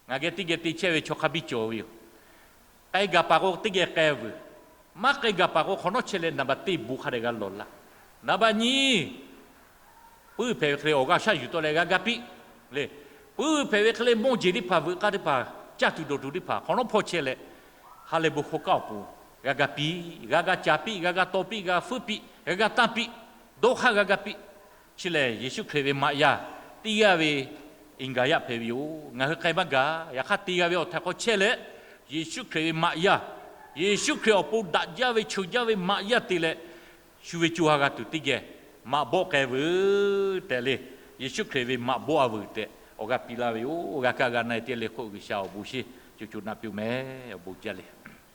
Ngaˬ geh teˇ geh te chehˇ ve chaw hk'a biˇ cawˬ ve yoˬ. K'ai gaˬ paˍ k'o, teˇ geh k'ai vuiˬ. Maˇ k'ai gaˬ paˍ k'o, hk'awꞈ nawˉ chehˇ leh naˍ baˬ teˇ bon hk'a dehꞈ g'a lawˬ laˇ. Naˍ baˬ nyi, puiˉ hpehꞈ ve hk'e le awˬ g'aˇ shaˉ yuˬ tawˆ leh g'a ga piˇ le. Puiˉ hpehꞈ ve hk'e le mawˇ jeˬ teˇ hpaˍ, veuꞈ k'aˇ teˇ hpaˍ, caˇ tuˬ dawˬ tuˬ teˇ hpaˍ hk'awꞈ nawˉ hpawˇ chehˇ leh, ha lehˬ bon hkawˇ kaˇ awˬ pon g'a ga piˇ, g'a ga caˍ piˇ, g'a ga taw piˇ, g'a feuˉ piˇ, g'a ga tanˇ piˇ, dawˇ hk'aˇ g'a ga piˇ. Chi lehˬ, Yeˍsuˆ Hkriꞈ ve maꞈ yaˇ teˇ g'aˇ ve eˍ gaˬ yaˇ hpehꞈ ve yoˬ. Ngaˬ hui k'ai maˇ gaˬ. Yaꞈ hk'aˇ, te g'a ve awˬ htaiˍ hk'aw chehˇ leh, Yeˍsuˆ Hkriꞈ ve maꞈ yaˇ, Yeˍsuˆ Hkriꞈ awˬ pon daꞈ jaˇ ve, cheuˬ jaˇ ve maꞈ yaˇ te leh, shu ve co ha g'a tuˬ teˇ geh maꞈ bawˆ k'ai veuˬ tehꞈ le, Yeˍsuˆ Hkriꞈ ve maꞈ bawˆ a veuˬ tehꞈ awˬ g'aˇ piˇ laˇ ve yoˬ. G'a kaˇ g'a na-e teˇ le hk'oˆ G'uiˬsha awˬ bon sheˍ co co naꞈ piˇ-oˬ mehˍ. Awˬ bon jaˇ le.